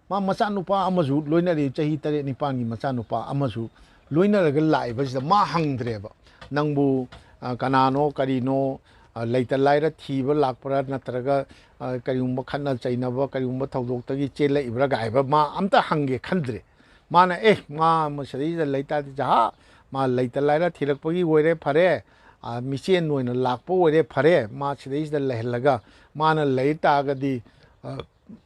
ꯃꯥ ꯃꯆꯥꯅꯨꯄꯥ ꯑꯃꯁꯨ ꯂꯣꯏꯅꯔꯤ, ꯆꯍꯤ ꯇꯔꯦꯠ ꯅꯤꯄꯥꯟꯒꯤ ꯃꯆꯥꯅꯨꯄꯥ ꯑꯃꯁꯨ ꯂꯣꯏꯅꯔꯒ ꯂꯥꯛꯏꯕꯁꯤꯗ ꯃꯥ ꯍꯪꯗ꯭ꯔꯦꯕ, "ꯅꯪꯕꯨ, ꯑ, ꯀꯅꯥꯅꯣ, ꯀꯔꯤꯅꯣ, ꯑ, ꯂꯩꯇ ꯂꯥꯏꯔ ꯊꯤꯕ ꯂꯥꯛꯄ꯭ꯔꯥ, ꯅꯠꯇ꯭ꯔꯒ, ꯑ, ꯀꯔꯤꯒꯨꯝꯕ ꯈꯠꯅ ꯆꯩꯅꯕ, ꯀꯔꯤꯒꯨꯝꯕ ꯊꯧꯗꯣꯛꯇꯒꯤ ꯆꯦꯜꯂꯛꯏꯕ꯭ꯔꯥ?" ꯀꯥꯏꯕ ꯃꯥ ꯑꯝꯇ ꯍꯪꯒꯦ ꯈꯟꯗ꯭ꯔꯦ꯫ ꯃꯥꯅ, "ꯑꯦ, ꯃꯥ ꯑꯃ ꯁꯤꯗꯩꯁꯤꯗ ꯂꯩꯇꯥꯔꯗꯤ ꯖꯍꯥ, ꯃꯥ ꯂꯩꯇ ꯂꯥꯏꯔ ꯊꯤꯔꯛꯄꯒꯤ ꯑꯣꯏꯔꯦ ꯐꯔꯦ, ꯑ, ꯃꯤꯆꯦꯟ ꯑꯣꯏꯅ ꯂꯥꯛꯄ ꯑꯣꯏꯔꯦ ꯐꯔꯦ, ꯃꯥ ꯁꯤꯗꯩꯁꯤꯗ ꯂꯩꯍꯜꯂꯒ ꯃꯥꯅ ꯂꯩ ꯇꯥꯔꯒꯗꯤ, ꯑ,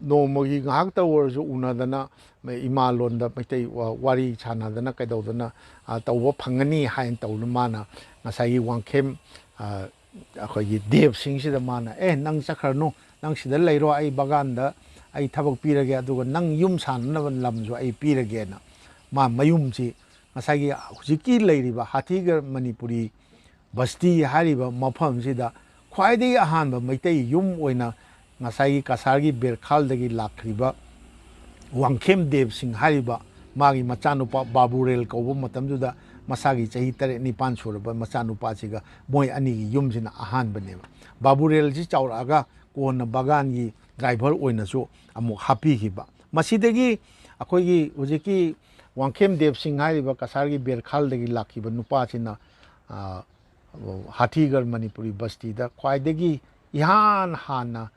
ꯅꯣꯡꯃꯒꯤ ꯉꯥꯏꯍꯥꯛꯇ ꯑꯣꯏꯔꯁꯨ ꯎꯅꯗꯅ ꯏꯃꯥ ꯂꯣꯟꯗ ꯃꯩꯇꯩ ꯋꯥ-, ꯋꯥꯔꯤ ꯁꯥꯟꯅꯗꯅ ꯀꯩꯗꯧꯗꯅ, ꯑ, ꯇꯧꯕ ꯐꯪꯒꯅꯤ" ꯍꯥꯏꯅ ꯇꯧꯗꯅ ꯃꯥꯅ ꯉꯁꯥꯏꯒꯤ ꯋꯥꯡꯈꯦꯝ, ꯑ, ꯑꯩꯈꯣꯏꯒꯤ ꯗꯦꯕꯁꯤꯡꯁꯤꯗ ꯃꯥꯅ, "ꯑꯦ, ꯅꯪ ꯆꯠꯈ꯭ꯔꯅꯨ, ꯅꯪ ꯁꯤꯗ ꯂꯩꯔꯣ, ꯑꯩ ꯕꯒꯥꯟꯗ ꯑꯩ ꯊꯕꯛ ꯄꯤꯔꯒꯦ, ꯑꯗꯨꯒ ꯅꯪ ꯌꯨꯝ ꯁꯥꯟꯅꯅꯕ ꯂꯝꯁꯨ ꯑꯩ ꯄꯤꯔꯒꯦꯅ" ꯃꯥ ꯃꯌꯨꯝꯁꯤ ꯉꯁꯥꯏꯒꯤ ꯍꯧꯖꯤꯛꯀꯤ ꯂꯩꯔꯤꯕ ꯍꯥꯊꯤꯒꯔ ꯃꯅꯤꯄꯨꯔꯤ ꯕꯁꯇꯤ ꯍꯥꯏꯔꯤꯕ ꯃꯐꯝꯁꯤꯗ ꯈ꯭ꯋꯥꯏꯗꯒꯤ ꯑꯍꯥꯟꯕ ꯃꯩꯇꯩ ꯌꯨꯝ ꯑꯣꯏꯅ ꯉꯁꯥꯏꯒꯤ ꯀꯁꯥꯔꯒꯤ ꯕꯦꯔꯈꯥꯜꯗꯒꯤ ꯂꯥꯛꯈ꯭ꯔꯤꯕ ꯋꯥꯡꯈꯦꯝ ꯗꯦꯕ ꯁꯤꯡ ꯍꯥꯏꯔꯤꯕ ꯃꯥꯒꯤ ꯃꯆꯥꯅꯨꯄꯥ ꯕꯥꯕꯨꯔꯦꯜ ꯀꯧꯕ ꯃꯇꯝꯗꯨꯗ ꯃꯁꯥꯒꯤ ꯆꯍꯤ ꯇꯔꯦꯠ ꯅꯤꯄꯥꯟ ꯁꯨꯔꯕ ꯃꯆꯥꯅꯨꯄꯥꯁꯤꯒ ꯃꯣꯏ ꯑꯅꯤꯒꯤ ꯌꯨꯝꯁꯤꯅ ꯑꯍꯥꯟꯕꯅꯦꯕ꯫ ꯕꯥꯕꯨꯔꯦꯜꯁꯤ ꯆꯥꯎꯔꯛꯑꯒ ꯀꯣꯟꯅ ꯕꯒꯥꯟꯒꯤ ꯗ꯭ꯔꯥꯏꯚꯔ ꯑꯣꯏꯅꯁꯨ ꯑꯃꯨꯛ ꯍꯥꯞꯄꯤꯈꯤꯕ꯫ ꯃꯁꯤꯗꯒꯤ ꯑꯩꯈꯣꯏꯒꯤ ꯍꯧꯖꯤꯛꯀꯤ ꯋꯥꯡꯈꯦꯝ ꯗꯦꯕ ꯁꯤꯡ ꯍꯥꯏꯔꯤꯕ ꯀꯁꯥꯔꯒꯤ ꯕꯦꯔꯈꯥꯜꯗꯒꯤ ꯂꯥꯛꯈꯤꯕ ꯅꯨꯄꯥꯁꯤꯅ, ꯑ, ꯍꯥꯊꯤꯒꯔ ꯃꯅꯤꯄꯨꯔꯤ ꯕꯁꯇꯤꯗ ꯈ꯭ꯋꯥꯏꯗꯒꯤ ꯏꯍꯥꯟ ꯍꯥꯟꯅ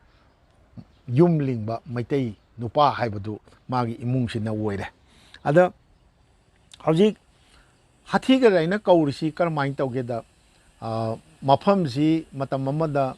ꯌꯨꯝ ꯂꯤꯡꯕ ꯃꯩꯇꯩ ꯅꯨꯄꯥ ꯍꯥꯏꯕꯗꯨ ꯃꯥꯒꯤ ꯏꯃꯨꯡꯁꯤꯅ ꯑꯣꯏꯔꯦ꯫ ꯑꯗ ꯍꯧꯖꯤꯛ ꯍꯥꯊꯤꯒꯔ ꯍꯥꯏꯅ ꯀꯧꯔꯤꯁꯤ ꯀꯔꯝꯍꯥꯏꯅ ꯇꯧꯒꯦꯗ, ꯑ, ꯃꯐꯝꯁꯤ ꯃꯇꯝ ꯑꯃꯗ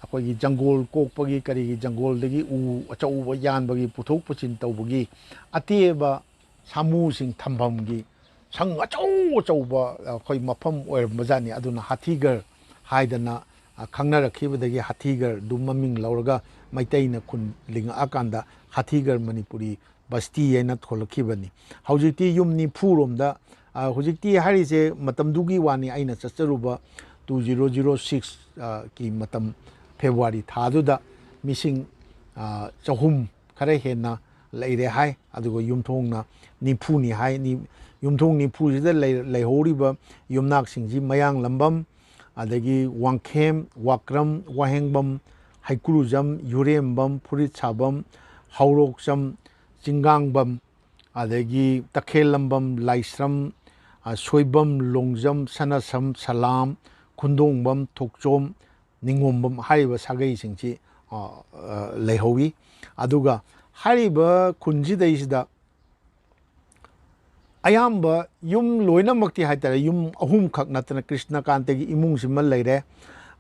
ꯑꯩꯈꯣꯏꯒꯤ ꯖꯪꯒꯣꯜ ꯀꯣꯛꯄꯒꯤ ꯀꯔꯤꯒꯤ ꯖꯪꯒꯣꯜꯗꯒꯤ ꯎ ꯑꯆꯧꯕ ꯌꯥꯟꯕꯒꯤ ꯄꯨꯊꯣꯛ ꯄꯨꯁꯤꯟ ꯇꯧꯕꯒꯤ ꯑꯇꯦꯕ ꯁꯥꯃꯨꯁꯤꯡ ꯊꯝꯐꯝꯒꯤ ꯁꯪ ꯑꯆꯧ ꯑꯆꯧꯕ ꯑꯩꯈꯣꯏ ꯃꯐꯝ ꯑꯣꯏꯔꯝꯕꯖꯥꯠꯅꯤ꯫ ꯑꯗꯨꯅ ꯍꯥꯊꯤꯒꯔ ꯍꯥꯏꯗꯅ, ꯑ, ꯈꯪꯅꯔꯛꯈꯤꯕꯗꯒꯤ ꯍꯥꯊꯤꯒꯔꯗꯨ ꯃꯃꯤꯡ ꯂꯧꯔꯒ ꯃꯩꯇꯩꯅ ꯈꯨꯟ ꯂꯤꯡꯉꯛꯑꯀꯥꯟꯗ ꯍꯥꯊꯤꯒꯔ ꯃꯅꯤꯄꯨꯔꯤ ꯕꯁꯇꯤ ꯍꯥꯏꯅ ꯊꯣꯛꯂꯛꯈꯤꯕꯅꯤ꯫ ꯍꯧꯖꯤꯛꯇꯤ ꯌꯨꯝ ꯅꯤꯐꯨ ꯔꯣꯝꯗ, ꯑ, ꯍꯧꯖꯤꯛꯇꯤ ꯍꯥꯏꯔꯤꯁꯦ ꯃꯇꯝꯗꯨꯒꯤ ꯋꯥꯅꯤ, ꯑꯩꯅ ꯆꯠꯆꯔꯨꯕ two zero zero six, ꯑ, ꯀꯤ ꯃꯇꯝ, ꯐꯦꯕ꯭ꯔꯨꯋꯥꯔꯤ ꯊꯥꯗꯨꯗ ꯃꯤꯁꯤꯡ, ꯑ, ꯆꯍꯨꯝ ꯈꯔ ꯍꯦꯟꯅ ꯂꯩꯔꯦ ꯍꯥꯏ꯫ ꯑꯗꯨꯒ ꯌꯨꯝꯊꯣꯡꯅ ꯅꯤꯐꯨꯅꯤ ꯍꯥꯏ꯫ ꯅꯤ-, ꯌꯨꯝꯊꯣꯡ ꯅꯤꯐꯨꯁꯤꯗ ꯂꯩ-, ꯂꯩꯍꯧꯔꯤꯕ ꯌꯨꯝꯅꯥꯛꯁꯤꯡꯁꯤ ꯃꯌꯥꯡꯂꯝꯕꯝ, ꯑꯗꯒꯤ ꯋꯥꯡꯈꯦꯝ, ꯋꯥꯀ꯭ꯔꯝ, ꯋꯥꯍꯦꯡꯕꯝ, ꯍꯩꯀ꯭ꯔꯨꯖꯝ, ꯌꯨꯔꯦꯝꯕꯝ, ꯐꯨꯔꯤꯠ ꯁꯥꯕꯝ, ꯍꯧꯔꯣꯛꯆꯝ, ꯆꯤꯡꯒꯥꯡꯕꯝ, ꯑꯗꯒꯤ ꯇꯈꯦꯜꯂꯝꯕꯝ, ꯂꯥꯏꯁ꯭ꯔꯝ, ꯑ, ꯁꯣꯏꯕꯝ, ꯂꯣꯡꯖꯝ, ꯁꯅꯥꯁꯝ, ꯁꯂꯥꯝ, ꯈꯨꯟꯗꯣꯡꯕꯝ, ꯊꯣꯛꯆꯣꯝ, ꯅꯤꯡꯉꯣꯝꯕꯝ ꯍꯥꯏꯔꯤꯕ ꯁꯥꯒꯩꯁꯤꯡꯁꯤ, ꯑ, ꯑ, ꯂꯩꯍꯧꯏ꯫ ꯑꯗꯨꯒ ꯍꯥꯏꯔꯤꯕ ꯈꯨꯟꯁꯤꯗꯩꯁꯤꯗ ꯑꯌꯥꯝꯕ ꯌꯨꯝ ꯂꯣꯏꯅꯃꯛꯇꯤ ꯍꯥꯏꯇꯥꯔꯦ, ꯌꯨꯝ ꯑꯍꯨꯝꯈꯛ ꯅꯠꯇꯅ ꯀ꯭ꯔꯤꯁꯅꯀꯥꯟꯇꯒꯤ ꯏꯃꯨꯡꯁꯤꯃ ꯂꯩꯔꯦ,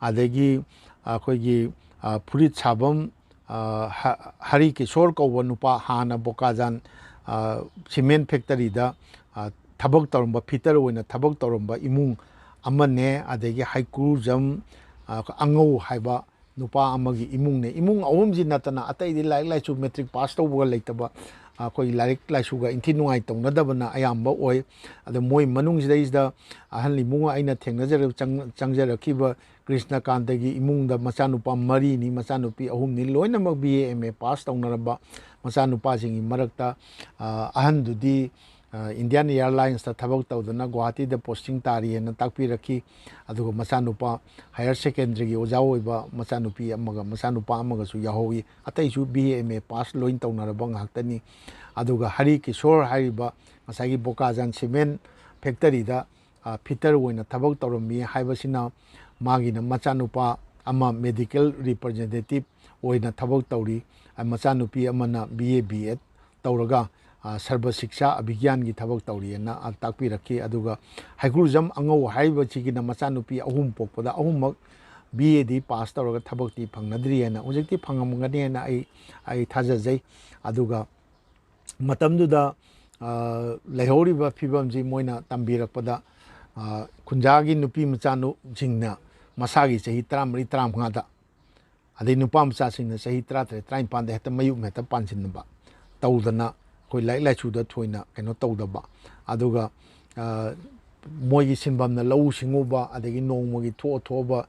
ꯑꯗꯒꯤ ꯑꯩꯈꯣꯏꯒꯤ, ꯑ, ꯐꯨꯔꯤꯠ ꯁꯥꯐꯝ, ꯑ, ꯍ-, ꯍꯔꯤ ꯀꯤꯁꯣꯔ ꯀꯧꯕ ꯅꯨꯄꯥ ꯍꯥꯟꯅ ꯕꯣꯀꯥꯖꯥꯟ, ꯑ, ꯁꯤꯃꯦꯟ ꯐꯦꯛꯇꯔꯤꯗ, ꯑ, ꯊꯕꯛ ꯇꯧꯔꯝꯕ, ꯐꯤꯇꯔ ꯑꯣꯏꯅ ꯊꯕꯛ ꯇꯧꯔꯝꯕ ꯏꯃꯨꯡ ꯑꯃꯅꯦ, ꯑꯗꯒꯤ ꯍꯩꯀ꯭ꯔꯨꯖꯝ, ꯑ, ꯑꯉꯧ ꯍꯥꯏꯕ ꯅꯨꯄꯥ ꯑꯃꯒꯤ ꯏꯃꯨꯡꯅꯦ꯫ ꯏꯃꯨꯡ ꯑꯍꯨꯝꯁꯤ ꯅꯠꯇꯅ ꯑꯇꯩꯗꯤ ꯂꯥꯏꯔꯤꯛ ꯂꯥꯏꯁꯨ ꯃꯦꯇ꯭ꯔꯤꯛ ꯄꯥꯁ ꯇꯧꯕꯒ ꯂꯩꯇꯕ, ꯑꯩꯈꯣꯏ ꯂꯥꯏꯔꯤꯛ ꯂꯥꯏꯁꯨꯒ ꯏꯟꯊꯤ ꯅꯨꯡꯉꯥꯏ ꯇꯧꯅꯗꯕꯅ ꯑꯌꯥꯝꯕ ꯑꯣꯏ꯫ ꯑꯗ ꯃꯣꯏ ꯃꯅꯨꯡꯁꯤꯗꯩꯁꯤꯗ ꯑꯍꯜ ꯏꯕꯨꯡꯉꯣ ꯑꯩꯅ ꯊꯦꯡꯅꯖꯔ-, ꯆꯪ-, ꯆꯪꯖꯔꯛꯈꯤꯕ ꯀ꯭ꯔꯤꯁꯅꯀꯥꯟꯇꯒꯤ ꯏꯃꯨꯡꯗ ꯃꯆꯥꯅꯨꯄꯥ ꯃꯔꯤꯅꯤ, ꯃꯆꯥꯅꯨꯄꯤ ꯑꯍꯨꯝꯅꯤ, ꯂꯣꯏꯅꯃꯛ B A M A ꯄꯥꯁ ꯇꯧꯅꯔꯕ ꯃꯆꯥꯅꯨꯄꯥꯁꯤꯡꯒꯤ ꯃꯔꯛꯇ, ꯑ, ꯑꯍꯟꯗꯨꯗꯤ, ꯑ, Indian Airlines ꯇ ꯊꯕꯛ ꯇꯧꯗꯨꯅ ꯒꯨꯋꯥꯍꯥꯇꯤꯗ posting ꯇꯥꯔꯤꯑꯅ ꯇꯥꯛꯄꯤꯔꯛꯈꯤ꯫ ꯑꯗꯨꯒ ꯃꯆꯥꯅꯨꯄꯥ higher secondary ꯒꯤ ꯑꯣꯖꯥ ꯑꯣꯏꯕ ꯃꯆꯥꯅꯨꯄꯤ ꯑꯃꯒ ꯃꯆꯥꯅꯨꯄꯥ ꯑꯃꯒꯁꯨ ꯌꯥꯎꯍꯧꯏ꯫ ꯑꯇꯩꯁꯨ B A M A pass ꯂꯣꯏ ꯇꯧꯅꯔꯕ ꯉꯥꯛꯇꯅꯤ꯫ ꯑꯗꯨꯒ ꯍꯔꯤ ꯀꯤꯁꯣꯔ ꯍꯥꯏꯔꯤꯕ ꯉꯁꯥꯏꯒꯤ ꯕꯣꯀꯥꯖꯥꯟ ꯁꯤꯃꯦꯟ ꯐꯦꯛꯇꯔꯤꯗ, ꯑ, ꯐꯤꯇꯔ ꯑꯣꯏꯅ ꯊꯕꯛ ꯇꯧꯔꯝꯃꯤ ꯍꯥꯏꯕꯁꯤꯅ, ꯃꯥꯒꯤꯅ ꯃꯆꯥꯅꯨꯄꯥ ꯑꯃ medical representative ꯑꯣꯏꯅ ꯊꯕꯛ ꯇꯧꯔꯤ, ꯑ, ꯃꯆꯥꯅꯨꯄꯤ ꯑꯃꯅ B A B Ed ꯇꯧꯔꯒ, ꯑ, ꯁꯔꯕ ꯁꯤꯛꯁꯥ ꯑꯚꯤꯒ꯭ꯌꯥꯟꯒꯤ ꯊꯕꯛ ꯇꯧꯔꯤꯑꯅ, ꯑ, ꯇꯥꯛꯄꯤꯔꯛꯈꯤ꯫ ꯑꯗꯨꯒ ꯍꯩꯀ꯭ꯔꯨꯖꯝ ꯑꯉꯧ ꯍꯥꯏꯔꯤꯕꯁꯤꯒꯤꯅ ꯃꯆꯥꯅꯨꯄꯤ ꯑꯍꯨꯝ ꯄꯣꯛꯄꯗ ꯑꯍꯨꯝꯃꯛ B A ꯗꯤ ꯄꯥꯁ ꯇꯧꯔꯒ ꯊꯕꯛꯇꯤ ꯐꯪꯅꯗ꯭ꯔꯤꯑꯅ, ꯍꯧꯖꯤꯛꯇꯤ ꯐꯪꯉꯝꯒꯅꯤꯅ ꯑꯩ, ꯑꯩ ꯊꯥꯖꯖꯩ꯫ ꯑꯗꯨꯒ ꯃꯇꯝꯗꯨꯗ, ꯂꯩꯍꯧꯔꯤꯕ ꯐꯤꯕꯝꯁꯤ ꯃꯣꯏꯅ ꯇꯝꯕꯤꯔꯛꯄꯗ, ꯈꯨꯟꯖꯥꯒꯤ ꯅꯨꯄꯤ ꯃꯆꯥꯁꯤꯡꯅ ꯃꯁꯥꯒꯤ ꯆꯍꯤ ꯇꯔꯥꯃꯔꯤ, ꯇꯔꯥꯃꯉꯥꯗ, ꯑꯗꯩ ꯅꯨꯄꯥ ꯃꯆꯥꯁꯤꯡꯅ ꯆꯍꯤ ꯇꯔꯥꯇꯔꯦꯠ, ꯇꯔꯥꯅꯤꯄꯥꯟꯗ ꯍꯦꯛꯇ ꯃꯌꯨꯝ ꯍꯦꯛꯇ ꯄꯥꯟꯁꯤꯟꯅꯕ ꯇꯧꯗꯅ, ꯑꯩꯈꯣꯏ ꯂꯥꯏꯔꯤꯛ ꯂꯥꯏꯁꯨꯗ ꯊꯣꯏꯅ ꯀꯩꯅꯣ ꯇꯧꯗꯕ, ꯑꯗꯨꯒ ꯃꯣꯏꯒꯤ ꯁꯤꯟꯐꯝꯅ ꯂꯧꯎ ꯁꯤꯡꯎꯕ, ꯑꯗꯒꯤ ꯅꯣꯡꯃꯒꯤ ꯊꯣꯛꯑ ꯊꯣꯛꯑꯕ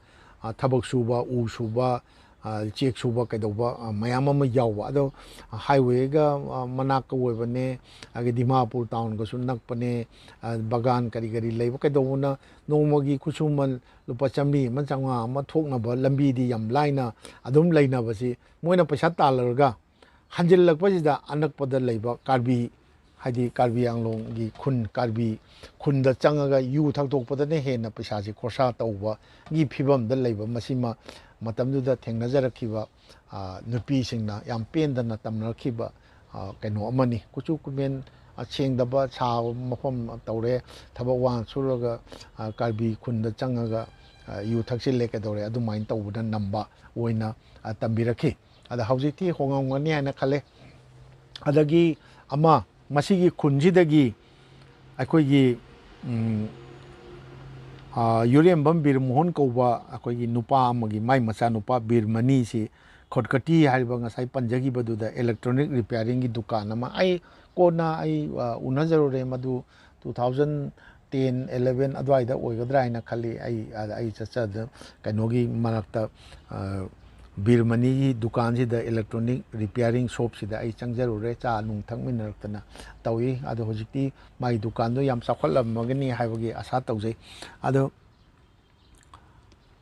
ꯊꯕꯛ ꯁꯨꯕ, ꯎ ꯁꯨꯕ, ꯆꯦꯛ ꯁꯨꯕ, ꯀꯩꯗꯧꯕ ꯃꯌꯥꯝ ꯑꯃ ꯌꯥꯎꯕ꯫ ꯑꯗꯣ ꯍꯥꯏꯋꯦꯒ ꯃꯅꯥꯛꯀ ꯑꯣꯏꯕꯅꯦ, ꯑꯗꯒꯤ ꯗꯤꯃꯥꯄꯨꯔ ꯇꯥꯎꯟꯒꯁꯨ ꯅꯛꯄꯅꯦ, ꯕꯒꯥꯟ ꯀꯔꯤ ꯀꯔꯤ ꯂꯩꯕ ꯀꯩꯗꯧꯕꯅ ꯅꯣꯡꯃꯒꯤ ꯈꯨꯠꯁꯨꯃꯟ ꯂꯨꯄꯥ ꯆꯥꯝꯃꯔꯤ ꯑꯃ, ꯆꯥꯝꯃꯉꯥ ꯑꯃ ꯊꯣꯛꯅꯕ ꯂꯝꯕꯤꯗꯤ ꯌꯥꯝ ꯂꯥꯏꯅ ꯑꯗꯨꯝ ꯂꯩꯅꯕꯁꯤ, ꯃꯣꯏꯅ ꯄꯩꯁꯥ ꯇꯥꯜꯂꯨꯔꯒ ꯍꯟꯖꯤꯜꯂꯛꯄꯁꯤꯗ ꯑꯅꯛꯄꯗ ꯂꯩꯕ ꯀꯥꯔꯕꯤ, ꯍꯥꯏꯗꯤ ꯀꯥꯔꯕꯤ ꯑꯪꯂꯣꯡꯒꯤ ꯈꯨꯟ, ꯀꯥꯔꯕꯤ ꯈꯨꯟꯗ ꯆꯪꯉꯒ ꯌꯨ ꯊꯛꯇꯣꯛꯄꯗꯅ ꯍꯦꯟꯅ ꯄꯩꯁꯥꯁꯤ ꯈꯣꯔꯁꯥ ꯇꯧꯕꯒꯤ ꯐꯤꯕꯝꯗ ꯂꯩꯕ, ꯃꯁꯤꯃ ꯃꯇꯝꯗꯨꯗ ꯊꯦꯡꯅꯖꯔꯛꯈꯤꯕ ꯅꯨꯄꯤꯁꯤꯡꯅ ꯌꯥꯝ ꯄꯦꯟꯗꯅ ꯇꯝꯅꯔꯛꯈꯤꯕ ꯀꯩꯅꯣ ꯑꯃꯅꯤ꯫ ꯀꯨꯆꯨ ꯀꯨꯃꯦꯟ ꯁꯦꯡꯗꯕ, ꯁꯥꯕ ꯃꯐꯝ ꯇꯧꯔꯦ, ꯊꯕꯛ ꯋꯥꯅ ꯁꯨꯔꯒ ꯀꯥꯔꯕꯤ ꯈꯨꯟꯗ ꯆꯪꯉꯒ ꯌꯨ ꯊꯛꯆꯤꯜꯂꯦ, ꯀꯩꯗꯧꯔꯦ, ꯑꯗꯨꯃꯥꯏꯅ ꯇꯧꯕꯅ ꯅꯝꯕ ꯑꯣꯏꯅ ꯇꯝꯕꯤꯔꯛꯈꯤ꯫ ꯑꯗ ꯍꯧꯖꯤꯛꯇꯤ ꯍꯣꯡꯉꯝꯒꯅꯤ ꯍꯥꯏꯅ ꯈꯜꯂꯦ꯫ ꯑꯗꯒꯤ ꯑꯃ, ꯃꯁꯤꯒꯤ ꯈꯨꯟꯁꯤꯗꯒꯤ ꯑꯩꯈꯣꯏꯒꯤ ꯌꯨꯔꯦꯝꯕꯝ ꯕꯤꯔꯃꯣꯍꯟ ꯀꯧꯕ ꯑꯩꯈꯣꯏꯒꯤ ꯅꯨꯄꯥ ꯑꯃꯒꯤ, ꯃꯥꯏ ꯃꯆꯥꯅꯨꯄꯥ ꯕꯤꯔꯃꯅꯤꯁꯤ ꯈꯣꯠꯀꯇꯤ ꯍꯥꯏꯔꯤꯕ ꯉꯁꯥꯏ ꯄꯟꯖꯈꯤꯕꯗꯨꯗ electronic repairingꯒꯤ ꯗꯨꯀꯥꯟ ꯑꯃ, ꯑꯩ ꯀꯣꯟꯅ ꯑꯩ ꯎꯅꯖꯔꯨꯔꯦ, ꯃꯗꯨ two thousand ten eleven ꯑꯗꯨꯋꯥꯏꯗ ꯑꯣꯏꯒꯗ꯭ꯔꯥ ꯍꯥꯏꯅ ꯈꯜꯂꯤ꯫ ꯑꯩ ꯑꯩ ꯆꯠꯆꯗ ꯀꯩꯅꯣꯒꯤ ꯃꯔꯛꯇ ꯕꯤꯔꯃꯅꯤꯒꯤ ꯗꯨꯀꯥꯟꯁꯤꯗ, electronic repairing shopꯁꯤꯗ ꯑꯩ ꯆꯪꯖꯔꯨꯔꯦ, ꯆꯥ ꯅꯨꯡ ꯊꯛꯃꯤꯟꯅꯔꯛꯇꯅ ꯇꯧꯏ꯫ ꯑꯗꯣ ꯍꯧꯖꯤꯛꯇꯤ ꯃꯥꯒꯤ ꯗꯨꯀꯥꯟꯗꯣ ꯌꯥꯝ ꯆꯥꯎꯈꯠꯂꯝꯃꯒꯅꯤ ꯍꯥꯏꯕꯒꯤ ꯑꯁꯥ ꯇꯧꯖꯩ꯫ ꯑꯗꯣ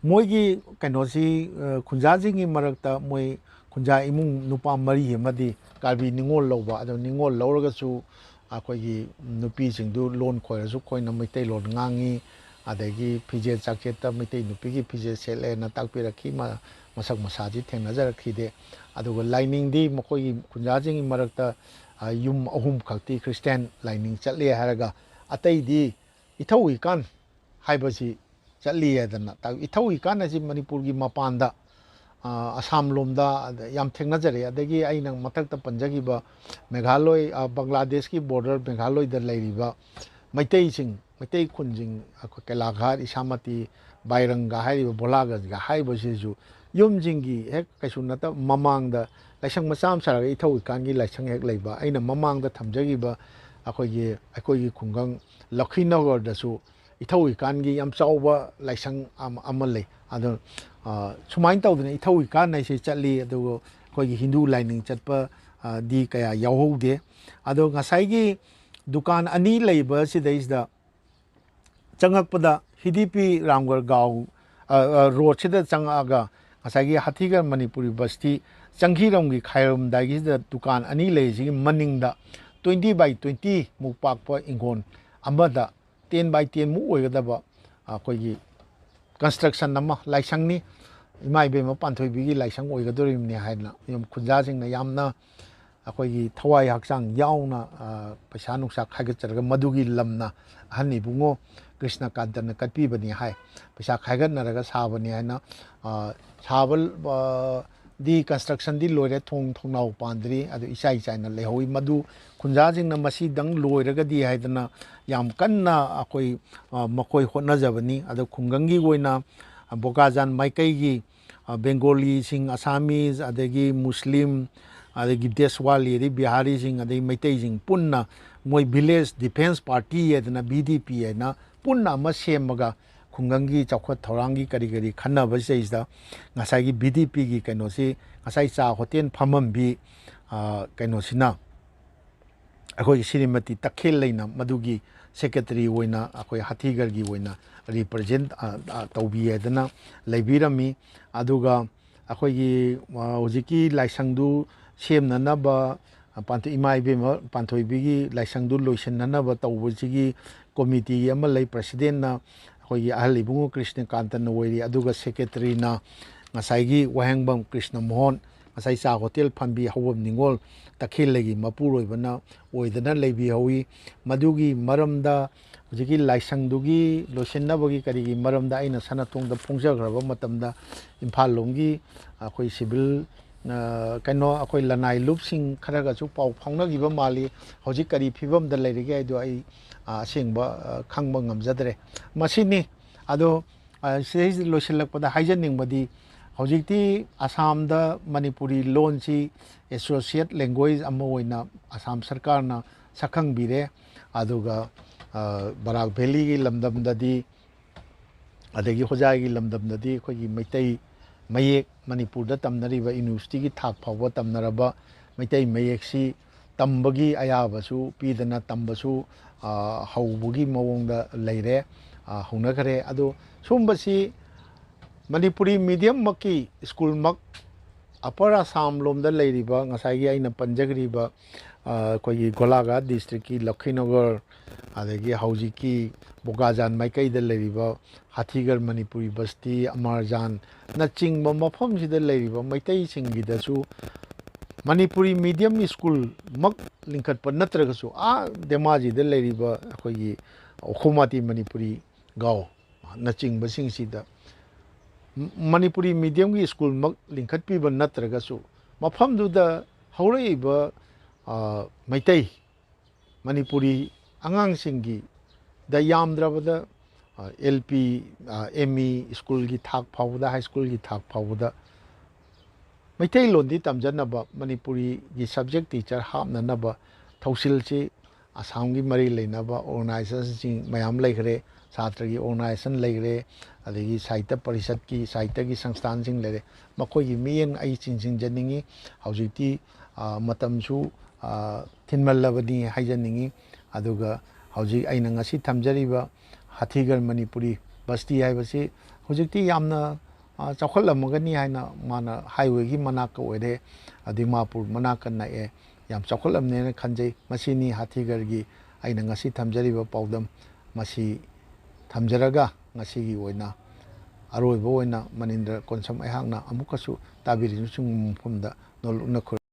ꯃꯣꯏꯒꯤ ꯀꯩꯅꯣꯁꯤ, ꯈꯨꯟꯖꯥꯁꯤꯡꯒꯤ ꯃꯔꯛꯇ ꯃꯣꯏ ꯈꯨꯟꯖꯥ ꯏꯃꯨꯡ ꯅꯨꯄꯥ ꯃꯔꯤ ꯑꯃꯗꯤ ꯀꯥꯔꯕꯤ ꯅꯤꯉꯣꯜ ꯂꯧꯕ, ꯑꯗꯣ ꯅꯤꯉꯣꯜ ꯂꯧꯔꯒꯁꯨ ꯑꯩꯈꯣꯏꯒꯤ ꯅꯨꯄꯤꯁꯤꯡꯗꯨ ꯂꯣꯟ ꯈꯣꯏꯔꯁꯨ ꯈꯣꯏꯅ ꯃꯩꯇꯩꯂꯣꯟ ꯉꯥꯡꯉꯤ, ꯑꯗꯒꯤ ꯐꯤꯖꯦꯠ ꯆꯥꯛꯁꯦꯠꯇ ꯃꯩꯇꯩ ꯅꯨꯄꯤꯒꯤ ꯐꯤꯖꯦꯠ ꯁꯦꯠꯂꯦꯅ ꯇꯥꯛꯄꯤꯔꯛꯈꯤ꯫ ꯃꯁꯛ ꯃꯁꯥꯗꯤ ꯊꯦꯡꯅꯖꯔꯛꯈꯤꯗꯦ꯫ ꯑꯗꯨꯒ ꯂꯥꯏꯅꯤꯡꯗꯤ ꯃꯈꯣꯏꯒꯤ ꯈꯨꯟꯖꯥꯁꯤꯡꯒꯤ ꯃꯔꯛꯇ ꯌꯨꯝ ꯑꯍꯨꯝ ꯈꯛꯇꯤ ꯈ꯭ꯔꯤꯁꯇꯤꯌꯥꯟ ꯂꯥꯏꯅꯤꯡ ꯆꯠꯂꯦ ꯍꯥꯏꯔꯒ, ꯑꯇꯩꯗꯤ ꯏꯊꯧ ꯏꯀꯥꯟ ꯍꯥꯏꯕꯁꯤ ꯆꯠꯂꯤ ꯍꯥꯏꯗꯅ ꯇꯥꯛ-, ꯏꯊꯧ ꯏꯀꯥꯟ ꯍꯥꯏꯁꯤ ꯃꯅꯤꯄꯨꯔꯒꯤ ꯃꯄꯥꯟꯗ ꯑ, ꯑꯁꯥꯝ ꯂꯣꯝꯗ ꯑꯗ ꯌꯥꯝ ꯊꯦꯡꯅꯖꯔꯦ꯫ ꯑꯗꯒꯤ ꯑꯩꯅ ꯃꯊꯛꯇ ꯄꯟꯖꯈꯤꯕ ꯃꯦꯘꯥꯂꯣꯏ, ꯑ, ꯕꯪꯒ꯭ꯂꯥꯗꯦꯁꯀꯤ border ꯃꯦꯘꯥꯂꯣꯏꯗ ꯂꯩꯔꯤꯕ ꯃꯩꯇꯩꯁꯤꯡ, ꯃꯩꯇꯩ ꯈꯨꯟꯁꯤꯡ, ꯑꯩꯈꯣꯏ ꯀꯩꯂꯥꯘꯥꯠ, ꯏꯁꯥꯃꯇꯤ, ꯕꯥꯏꯔꯪꯒ ꯍꯥꯏꯔꯤꯕ, ꯚꯣꯂꯥꯒꯟꯖꯒ ꯍꯥꯏꯔꯤꯕꯁꯤꯁꯨ ꯌꯨꯝꯁꯤꯡꯒꯤ ꯍꯦꯛ ꯀꯩꯁꯨ ꯅꯠꯇꯕ ꯃꯃꯥꯡꯗ ꯂꯥꯏꯁꯪ ꯃꯆꯥ ꯑꯃ ꯁꯥꯔꯒ ꯏꯊꯧ ꯏꯀꯥꯟꯒꯤ ꯂꯥꯏꯁꯪ ꯍꯦꯛ ꯂꯩꯕ, ꯑꯩꯅ ꯃꯃꯥꯡꯗ ꯊꯝꯖꯈꯤꯕ ꯑꯩꯈꯣꯏꯒꯤ, ꯑꯩꯈꯣꯏꯒꯤ ꯈꯨꯡꯒꯪ ꯂꯈꯤꯅꯒꯔꯗꯁꯨ ꯏꯊꯧ ꯏꯀꯥꯟꯒꯤ ꯌꯥꯝ ꯆꯥꯎꯕ ꯂꯥꯏꯁꯪ ꯑꯃ, ꯑꯃ ꯂꯩ꯫ ꯑꯗꯣ, ꯑ, ꯁꯨꯃꯥꯏꯅ ꯇꯧꯗꯅ ꯏꯊꯧ ꯏꯀꯥꯟ ꯍꯥꯏꯁꯦ ꯆꯠꯂꯤ, ꯑꯗꯨꯒ ꯑꯩꯈꯣꯏꯒꯤ ꯍꯤꯟꯗꯨ ꯂꯥꯏꯅꯤꯡ ꯆꯠꯄ, ꯑ, ꯗꯤ ꯀꯌꯥ ꯌꯥꯎꯍꯧꯗꯦ꯫ ꯑꯗꯣ ꯉꯁꯥꯏꯒꯤ ꯗꯨꯀꯥꯟ ꯑꯅꯤ ꯂꯩꯕ ꯁꯤꯗꯩꯁꯤꯗ ꯆꯪꯉꯛꯄꯗ ꯍꯤꯗꯤꯄꯤ ꯔꯥꯝꯒꯔ ꯒꯥꯎ, ꯑ, ꯑ, ꯔꯣꯗꯁꯤꯗ ꯆꯪꯉꯛꯑꯒ ꯉꯁꯥꯏꯒꯤ ꯍꯥꯊꯤꯒꯔ ꯃꯅꯤꯄꯨꯔꯤ ꯕꯁꯇꯤ ꯆꯪꯈꯤꯔꯝꯒꯤ ꯈꯥꯏꯔꯝꯗꯥꯏꯒꯤꯁꯤꯗ ꯗꯨꯀꯥꯟ ꯑꯅꯤ ꯂꯩꯔꯤꯁꯤꯒꯤ ꯃꯅꯤꯡꯗ twenty by twenty ꯃꯨꯛ ꯄꯥꯛꯄ ꯏꯪꯈꯣꯜ ꯑꯃꯗ ten by ten ꯃꯨꯛ ꯑꯣꯏꯒꯗꯕ ꯑꯩꯈꯣꯏꯒꯤ construction ꯑꯃ, ꯂꯥꯏꯁꯪꯅꯤ, ꯏꯃꯥ ꯏꯕꯦꯝꯃ ꯄꯥꯟꯊꯣꯏꯕꯤꯒꯤ ꯂꯥꯏꯁꯪ ꯑꯣꯏꯒꯗꯧꯔꯤꯕꯅꯤ ꯍꯥꯏꯅ ꯌꯨꯝ ꯈꯨꯟꯖꯥꯁꯤꯡꯅ ꯌꯥꯝꯅ ꯑꯩꯈꯣꯏꯒꯤ ꯊꯋꯥꯏ ꯍꯛꯆꯥꯡ ꯌꯥꯎꯅ, ꯑ, ꯄꯩꯁꯥ ꯅꯨꯡꯁꯥ ꯈꯥꯏꯒꯠꯆꯔꯒ ꯃꯗꯨꯒꯤ ꯂꯝꯅ ꯑꯍꯟ ꯏꯕꯨꯡꯉꯣ ꯀ꯭ꯔꯤꯁꯅꯀꯥꯟꯇꯅ ꯀꯠꯄꯤꯕꯅꯤ ꯍꯥꯏ꯫ ꯄꯩꯁꯥ ꯈꯥꯏꯒꯠꯅꯔꯒ ꯁꯥꯕꯅꯤ ꯍꯥꯏꯅ, ꯑ, ꯁꯥꯕ, ꯑ, ꯗꯤ constructionꯗꯤ ꯂꯣꯏꯔꯦ, ꯊꯣꯡ ꯊꯣꯡꯅꯥꯎ ꯄꯥꯟꯗ꯭ꯔꯤ, ꯑꯗꯨ ꯏꯆꯥꯏ ꯆꯥꯏꯅ ꯂꯩꯍꯧꯋꯤ꯫ ꯃꯗꯨ ꯈꯨꯟꯖꯥꯁꯤꯡꯅ ꯃꯁꯤꯗꯪ ꯂꯣꯏꯔꯒꯗꯤ ꯍꯥꯏꯗꯅ ꯌꯥꯝ ꯀꯟꯅ ꯑꯩꯈꯣꯏ, ꯑ, ꯃꯈꯣꯏ ꯍꯣꯠꯅꯖꯕꯅꯤ꯫ ꯑꯗꯣ ꯈꯨꯡꯒꯪꯒꯤ ꯑꯣꯏꯅ, ꯑ, ꯕꯣꯀꯥꯖꯥꯟ ꯃꯥꯏꯀꯩꯒꯤ, ꯑ, ꯕꯦꯡꯒꯣꯂꯤꯁꯤꯡ, ꯑꯁꯥꯃꯤꯁ, ꯑꯗꯒꯤ ꯃꯨꯁꯂꯤꯝ, ꯑꯗꯒꯤ ꯗꯦꯁꯋꯥꯂꯤ, ꯑꯗꯩ ꯕꯤꯍꯥꯔꯤꯁꯤꯡ, ꯑꯗꯩ ꯃꯩꯇꯩꯁꯤꯡ ꯄꯨꯟꯅ ꯃꯣꯏ Village Defence Party ꯍꯥꯏꯗꯅ, V D P ꯍꯥꯏꯅ ꯄꯨꯟꯅ ꯑꯃ ꯁꯦꯝꯃꯒ ꯈꯨꯡꯒꯪꯒꯤ ꯆꯥꯎꯈꯠ ꯊꯧꯔꯥꯡꯒꯤ ꯀꯔꯤ ꯀꯔꯤ ꯈꯟꯅꯕꯁꯤꯗꯩꯁꯤꯗ ꯉꯁꯥꯏꯒꯤ V D Pꯒꯤ ꯀꯩꯅꯣꯁꯤ, ꯉꯁꯥꯏ ꯆꯥ ꯍꯣꯇꯦꯜ ꯐꯝꯃꯝꯕꯤ, ꯑ, ꯀꯩꯅꯣꯁꯤꯅ ꯑꯩꯈꯣꯏꯒꯤ ꯁ꯭ꯔꯤꯃꯇꯤ ꯇꯈꯦꯜ ꯂꯩꯅ ꯃꯗꯨꯒꯤ secretary ꯑꯣꯏꯅ ꯑꯩꯈꯣꯏ ꯍꯥꯊꯤꯒꯔꯒꯤ ꯑꯣꯏꯅ represent, ꯑ, ꯑ, ꯇꯧꯕꯤ ꯍꯥꯏꯗꯅ ꯂꯩꯕꯤꯔꯝꯃꯤ꯫ ꯑꯗꯨꯒ ꯑꯩꯈꯣꯏꯒꯤ, ꯑ, ꯍꯧꯖꯤꯛꯀꯤ ꯂꯥꯏꯁꯪꯗꯨ ꯁꯦꯝꯅꯅꯕ, ꯑ, ꯄꯥꯟꯊꯣꯏ-, ꯏꯃꯥ ꯏꯕꯦꯝꯃ ꯄꯥꯟꯊꯣꯏꯕꯤꯒꯤ ꯂꯥꯏꯁꯪꯗꯨ ꯂꯣꯏꯁꯤꯟꯅꯅꯕ ꯇꯧꯕꯁꯤꯒꯤ committee ꯑꯃ ꯂꯩ, presidentꯅ ꯑꯩꯈꯣꯏꯒꯤ ꯑꯍꯜ ꯏꯕꯨꯡꯉꯣ ꯀ꯭ꯔꯤꯁꯅꯀꯥꯟꯇꯅ ꯑꯣꯏꯔꯤ, ꯑꯗꯨꯒ secretaryꯅ ꯉꯁꯥꯏꯒꯤ ꯋꯥꯍꯦꯡꯕꯝ ꯀ꯭ꯔꯤꯁꯅ ꯃꯣꯍꯟ ꯉꯁꯥꯏ ꯆꯥ ꯍꯣꯇꯦꯜ ꯐꯝꯕꯤ ꯍꯧꯕꯝ ꯅꯤꯉꯣꯜ ꯇꯈꯦꯜꯂꯩꯒꯤ ꯃꯄꯨꯔꯣꯏꯕꯅ ꯑꯣꯏꯗꯅ ꯂꯩꯕꯤꯍꯧꯋꯤ꯫ ꯃꯗꯨꯒꯤ ꯃꯔꯝꯗ, ꯍꯧꯖꯤꯛꯀꯤ ꯂꯥꯏꯁꯪꯗꯨꯒꯤ ꯂꯣꯏꯁꯤꯟꯅꯕꯒꯤ ꯀꯔꯤꯒꯤ ꯃꯔꯝꯗ ꯑꯩꯅ ꯁꯅꯥꯇꯣꯡꯗ ꯐꯣꯡꯖꯈ꯭ꯔꯕ ꯃꯇꯝꯗ, ꯏꯝꯐꯥꯜ ꯂꯣꯝꯒꯤ ꯑꯩꯈꯣꯏ ꯁꯤꯚꯤꯜ, ꯑ, ꯀꯩꯅꯣ, ꯑꯩꯈꯣꯏ ꯂꯅꯥꯏ ꯂꯨꯞꯁꯤꯡ ꯈꯔꯒꯁꯨ ꯄꯥꯎ ꯐꯥꯎꯅꯈꯤꯕ ꯃꯥꯜꯂꯤ꯫ ꯍꯧꯖꯤꯛ ꯀꯔꯤ ꯐꯤꯕꯝꯗ ꯂꯩꯔꯤꯒꯦ ꯍꯥꯏꯗꯣ ꯑꯩ, ꯑ, ꯑꯁꯦꯡꯕ, ꯑ, ꯈꯪꯕ ꯉꯝꯖꯗ꯭ꯔꯦ꯫ ꯃꯁꯤꯅꯤ꯫ ꯑꯗꯣ, ꯑ, ꯁꯤꯗꯩꯁꯤꯗ ꯂꯣꯏꯁꯤꯜꯂꯛꯄꯗ ꯍꯥꯏꯖꯅꯤꯡꯕꯗꯤ, ꯍꯧꯖꯤꯛꯇꯤ ꯑꯁꯥꯝꯗ ꯃꯅꯤꯄꯨꯔꯤ ꯂꯣꯟꯁꯤ associate language ꯑꯃ ꯑꯣꯏꯅ ꯑꯁꯥꯝ ꯁꯔꯀꯥꯔꯅ ꯁꯛꯈꯪꯕꯤꯔꯦ꯫ ꯑꯗꯨꯒ, ꯑ, ꯕꯔꯥꯛ ꯚꯦꯂꯤꯒꯤ ꯂꯝꯗꯝꯗꯗꯤ, ꯑꯗꯒꯤ ꯍꯣꯖꯥꯏꯒꯤ ꯂꯝꯗꯝꯗꯗꯤ ꯑꯩꯈꯣꯏꯒꯤ ꯃꯩꯇꯩ ꯃꯌꯦꯛ, ꯃꯅꯤꯄꯨꯔꯗ ꯇꯝꯅꯔꯤꯕ ꯌꯨꯅꯤꯚꯔꯁꯤꯇꯤꯒꯤ ꯊꯥꯛ ꯐꯥꯎꯕ ꯇꯝꯅꯔꯕ ꯃꯩꯇꯩ ꯃꯌꯦꯛꯁꯤ ꯇꯝꯕꯒꯤ ꯑꯌꯥꯕꯁꯨ ꯄꯤꯗꯅ ꯇꯝꯕꯁꯨ, ꯑ, ꯍꯧꯕꯒꯤ ꯃꯑꯣꯡꯗ ꯂꯩꯔꯦ, ꯑ, ꯍꯧꯅꯈ꯭ꯔꯦ꯫ ꯑꯗꯣ ꯁꯨꯝꯕꯁꯤ ꯃꯅꯤꯄꯨꯔꯤ ꯃꯤꯗꯤꯌꯝꯃꯛꯀꯤ ꯁ꯭ꯀꯨꯜꯃꯛ ꯑꯄꯔ ꯑꯁꯥꯝ ꯂꯣꯝꯗ ꯂꯩꯔꯤꯕ ꯉꯁꯥꯏꯒꯤ ꯑꯩꯅ ꯄꯟꯖꯈ꯭ꯔꯤꯕ, ꯑ, ꯑꯩꯈꯣꯏꯒꯤ ꯒꯣꯂꯥꯘꯥꯠ ꯗꯤꯁꯇ꯭ꯔꯤꯛꯀꯤ ꯂꯈꯤꯅꯒꯔ, ꯑꯗꯒꯤ ꯍꯧꯖꯤꯛꯀꯤ ꯕꯣꯀꯥꯖꯥꯟ ꯃꯥꯏꯀꯩꯗ ꯂꯩꯔꯤꯕ ꯍꯥꯊꯤꯒꯔ ꯃꯅꯤꯄꯨꯔꯤ ꯕꯁꯇꯤ, ꯑꯃꯔꯖꯥꯟꯅꯆꯤꯡꯕ ꯃꯐꯝꯁꯤꯗ ꯂꯩꯔꯤꯕ ꯃꯩꯇꯩꯁꯤꯡꯒꯤꯗꯁꯨ ꯃꯅꯤꯄꯨꯔꯤ ꯃꯤꯗꯤꯌꯝ ꯁ꯭ꯀꯨꯜꯃꯛ ꯂꯤꯡꯈꯠꯄ ꯅꯠꯇ꯭ꯔꯒꯁꯨ, ꯑꯥ ꯙꯦꯃꯥꯖꯤꯗ ꯂꯩꯔꯤꯕ ꯑꯩꯈꯣꯏꯒꯤ ꯑꯣꯈꯣꯃꯥꯇꯤ ꯃꯅꯤꯄꯨꯔꯤ ꯒꯥꯎ ꯅꯆꯤꯡꯕꯁꯤꯡꯁꯤꯗ ꯃꯅꯤꯄꯨꯔꯤ ꯃꯤꯗꯤꯌꯝꯒꯤ ꯁ꯭ꯀꯨꯜꯃꯛ ꯂꯤꯡꯈꯠꯄꯤꯕ ꯅꯠꯇ꯭ꯔꯒꯁꯨ, ꯃꯐꯝꯗꯨꯗ ꯍꯧꯔꯛꯏꯕ, ꯑ, ꯃꯩꯇꯩ ꯃꯅꯤꯄꯨꯔꯤ ꯑꯉꯥꯡꯁꯤꯡꯒꯤꯗ ꯌꯥꯝꯗ꯭ꯔꯕꯗ, ꯑ, ꯑꯦꯜ ꯄꯤ, ꯑ, ꯑꯦꯝ ꯏ ꯁ꯭ꯀꯨꯜꯒꯤ ꯊꯥꯛ ꯐꯥꯎꯕꯗ, ꯍꯥꯏ ꯁ꯭ꯀꯨꯜꯒꯤ ꯊꯥꯛ ꯐꯥꯎꯕꯗ ꯃꯩꯇꯩꯂꯣꯟꯗꯤ ꯇꯝꯖꯅꯕ, ꯃꯅꯤꯄꯨꯔꯤꯒꯤ subject teacher ꯍꯥꯞꯅꯅꯕ ꯊꯧꯁꯤꯜꯁꯤ ꯑꯁꯥꯝꯒꯤ ꯃꯔꯤ ꯂꯩꯅꯕ organizationꯁꯤꯡ ꯃꯌꯥꯝ ꯂꯩꯈ꯭ꯔꯦ, ꯁꯥꯇ꯭ꯔꯒꯤ organization ꯂꯩꯈ꯭ꯔꯦ, ꯑꯗꯒꯤ ꯁꯥꯍꯤꯇ꯭ꯌ ꯄꯔꯤꯁꯠꯀꯤ, ꯁꯥꯍꯤꯇ꯭ꯌꯒꯤ ꯁꯪꯁꯊꯥꯟꯁꯤꯡ ꯂꯩꯔꯦ, ꯃꯈꯣꯏꯒꯤ ꯃꯤꯠꯌꯦꯡ ꯑꯩ ꯆꯤꯡꯁꯤꯟꯖꯅꯤꯡꯉꯤ꯫ ꯍꯧꯖꯤꯛꯇꯤ, ꯑ, ꯃꯇꯝꯁꯨ, ꯑ, ꯊꯤꯟꯃꯜꯂꯕꯅꯤ ꯍꯥꯏꯖꯅꯤꯡꯉꯤ꯫ ꯑꯗꯨꯒ ꯍꯧꯖꯤꯛ ꯑꯩꯅ ꯉꯁꯤ ꯊꯝꯖꯔꯤꯕ ꯍꯥꯊꯤꯒꯔ ꯃꯅꯤꯄꯨꯔꯤ ꯕꯁꯇꯤ ꯍꯥꯏꯕꯁꯤ ꯍꯧꯖꯤꯛꯇꯤ ꯌꯥꯝꯅ, ꯑ, ꯆꯥꯎꯈꯠꯂꯝꯃꯒꯅꯤ ꯍꯥꯏꯅ, ꯃꯥꯅ highwayꯒꯤ ꯃꯅꯥꯛꯇ ꯑꯣꯏꯔꯦ, ꯗꯤꯃꯥꯄꯨꯔ ꯃꯅꯥꯛꯇ ꯅꯛꯑꯦ, ꯌꯥꯝ ꯆꯥꯎꯈꯠꯂꯝꯅꯦꯅ ꯈꯟꯖꯩ꯫ ꯃꯁꯤꯅꯤ ꯍꯥꯊꯤꯒꯔꯒꯤ ꯑꯩꯅ ꯉꯁꯤ ꯊꯝꯖꯔꯤꯕ ꯄꯥꯎꯗꯝ꯫ ꯃꯁꯤ ꯊꯝꯖꯔꯒ ꯉꯁꯤꯒꯤ ꯑꯣꯏꯅ ꯑꯔꯣꯏꯕ ꯑꯣꯏꯅ ꯃꯅꯤꯟꯗ꯭ꯔ ꯀꯣꯟꯁꯝ ꯑꯩꯍꯥꯛꯅ ꯑꯃꯨꯛꯀꯁꯨ ꯇꯥꯕꯤꯔꯤꯕꯁꯤꯡ ꯃꯐꯝꯗ ꯅꯣꯜꯂꯨꯛꯅ ꯈꯨꯔꯨꯝ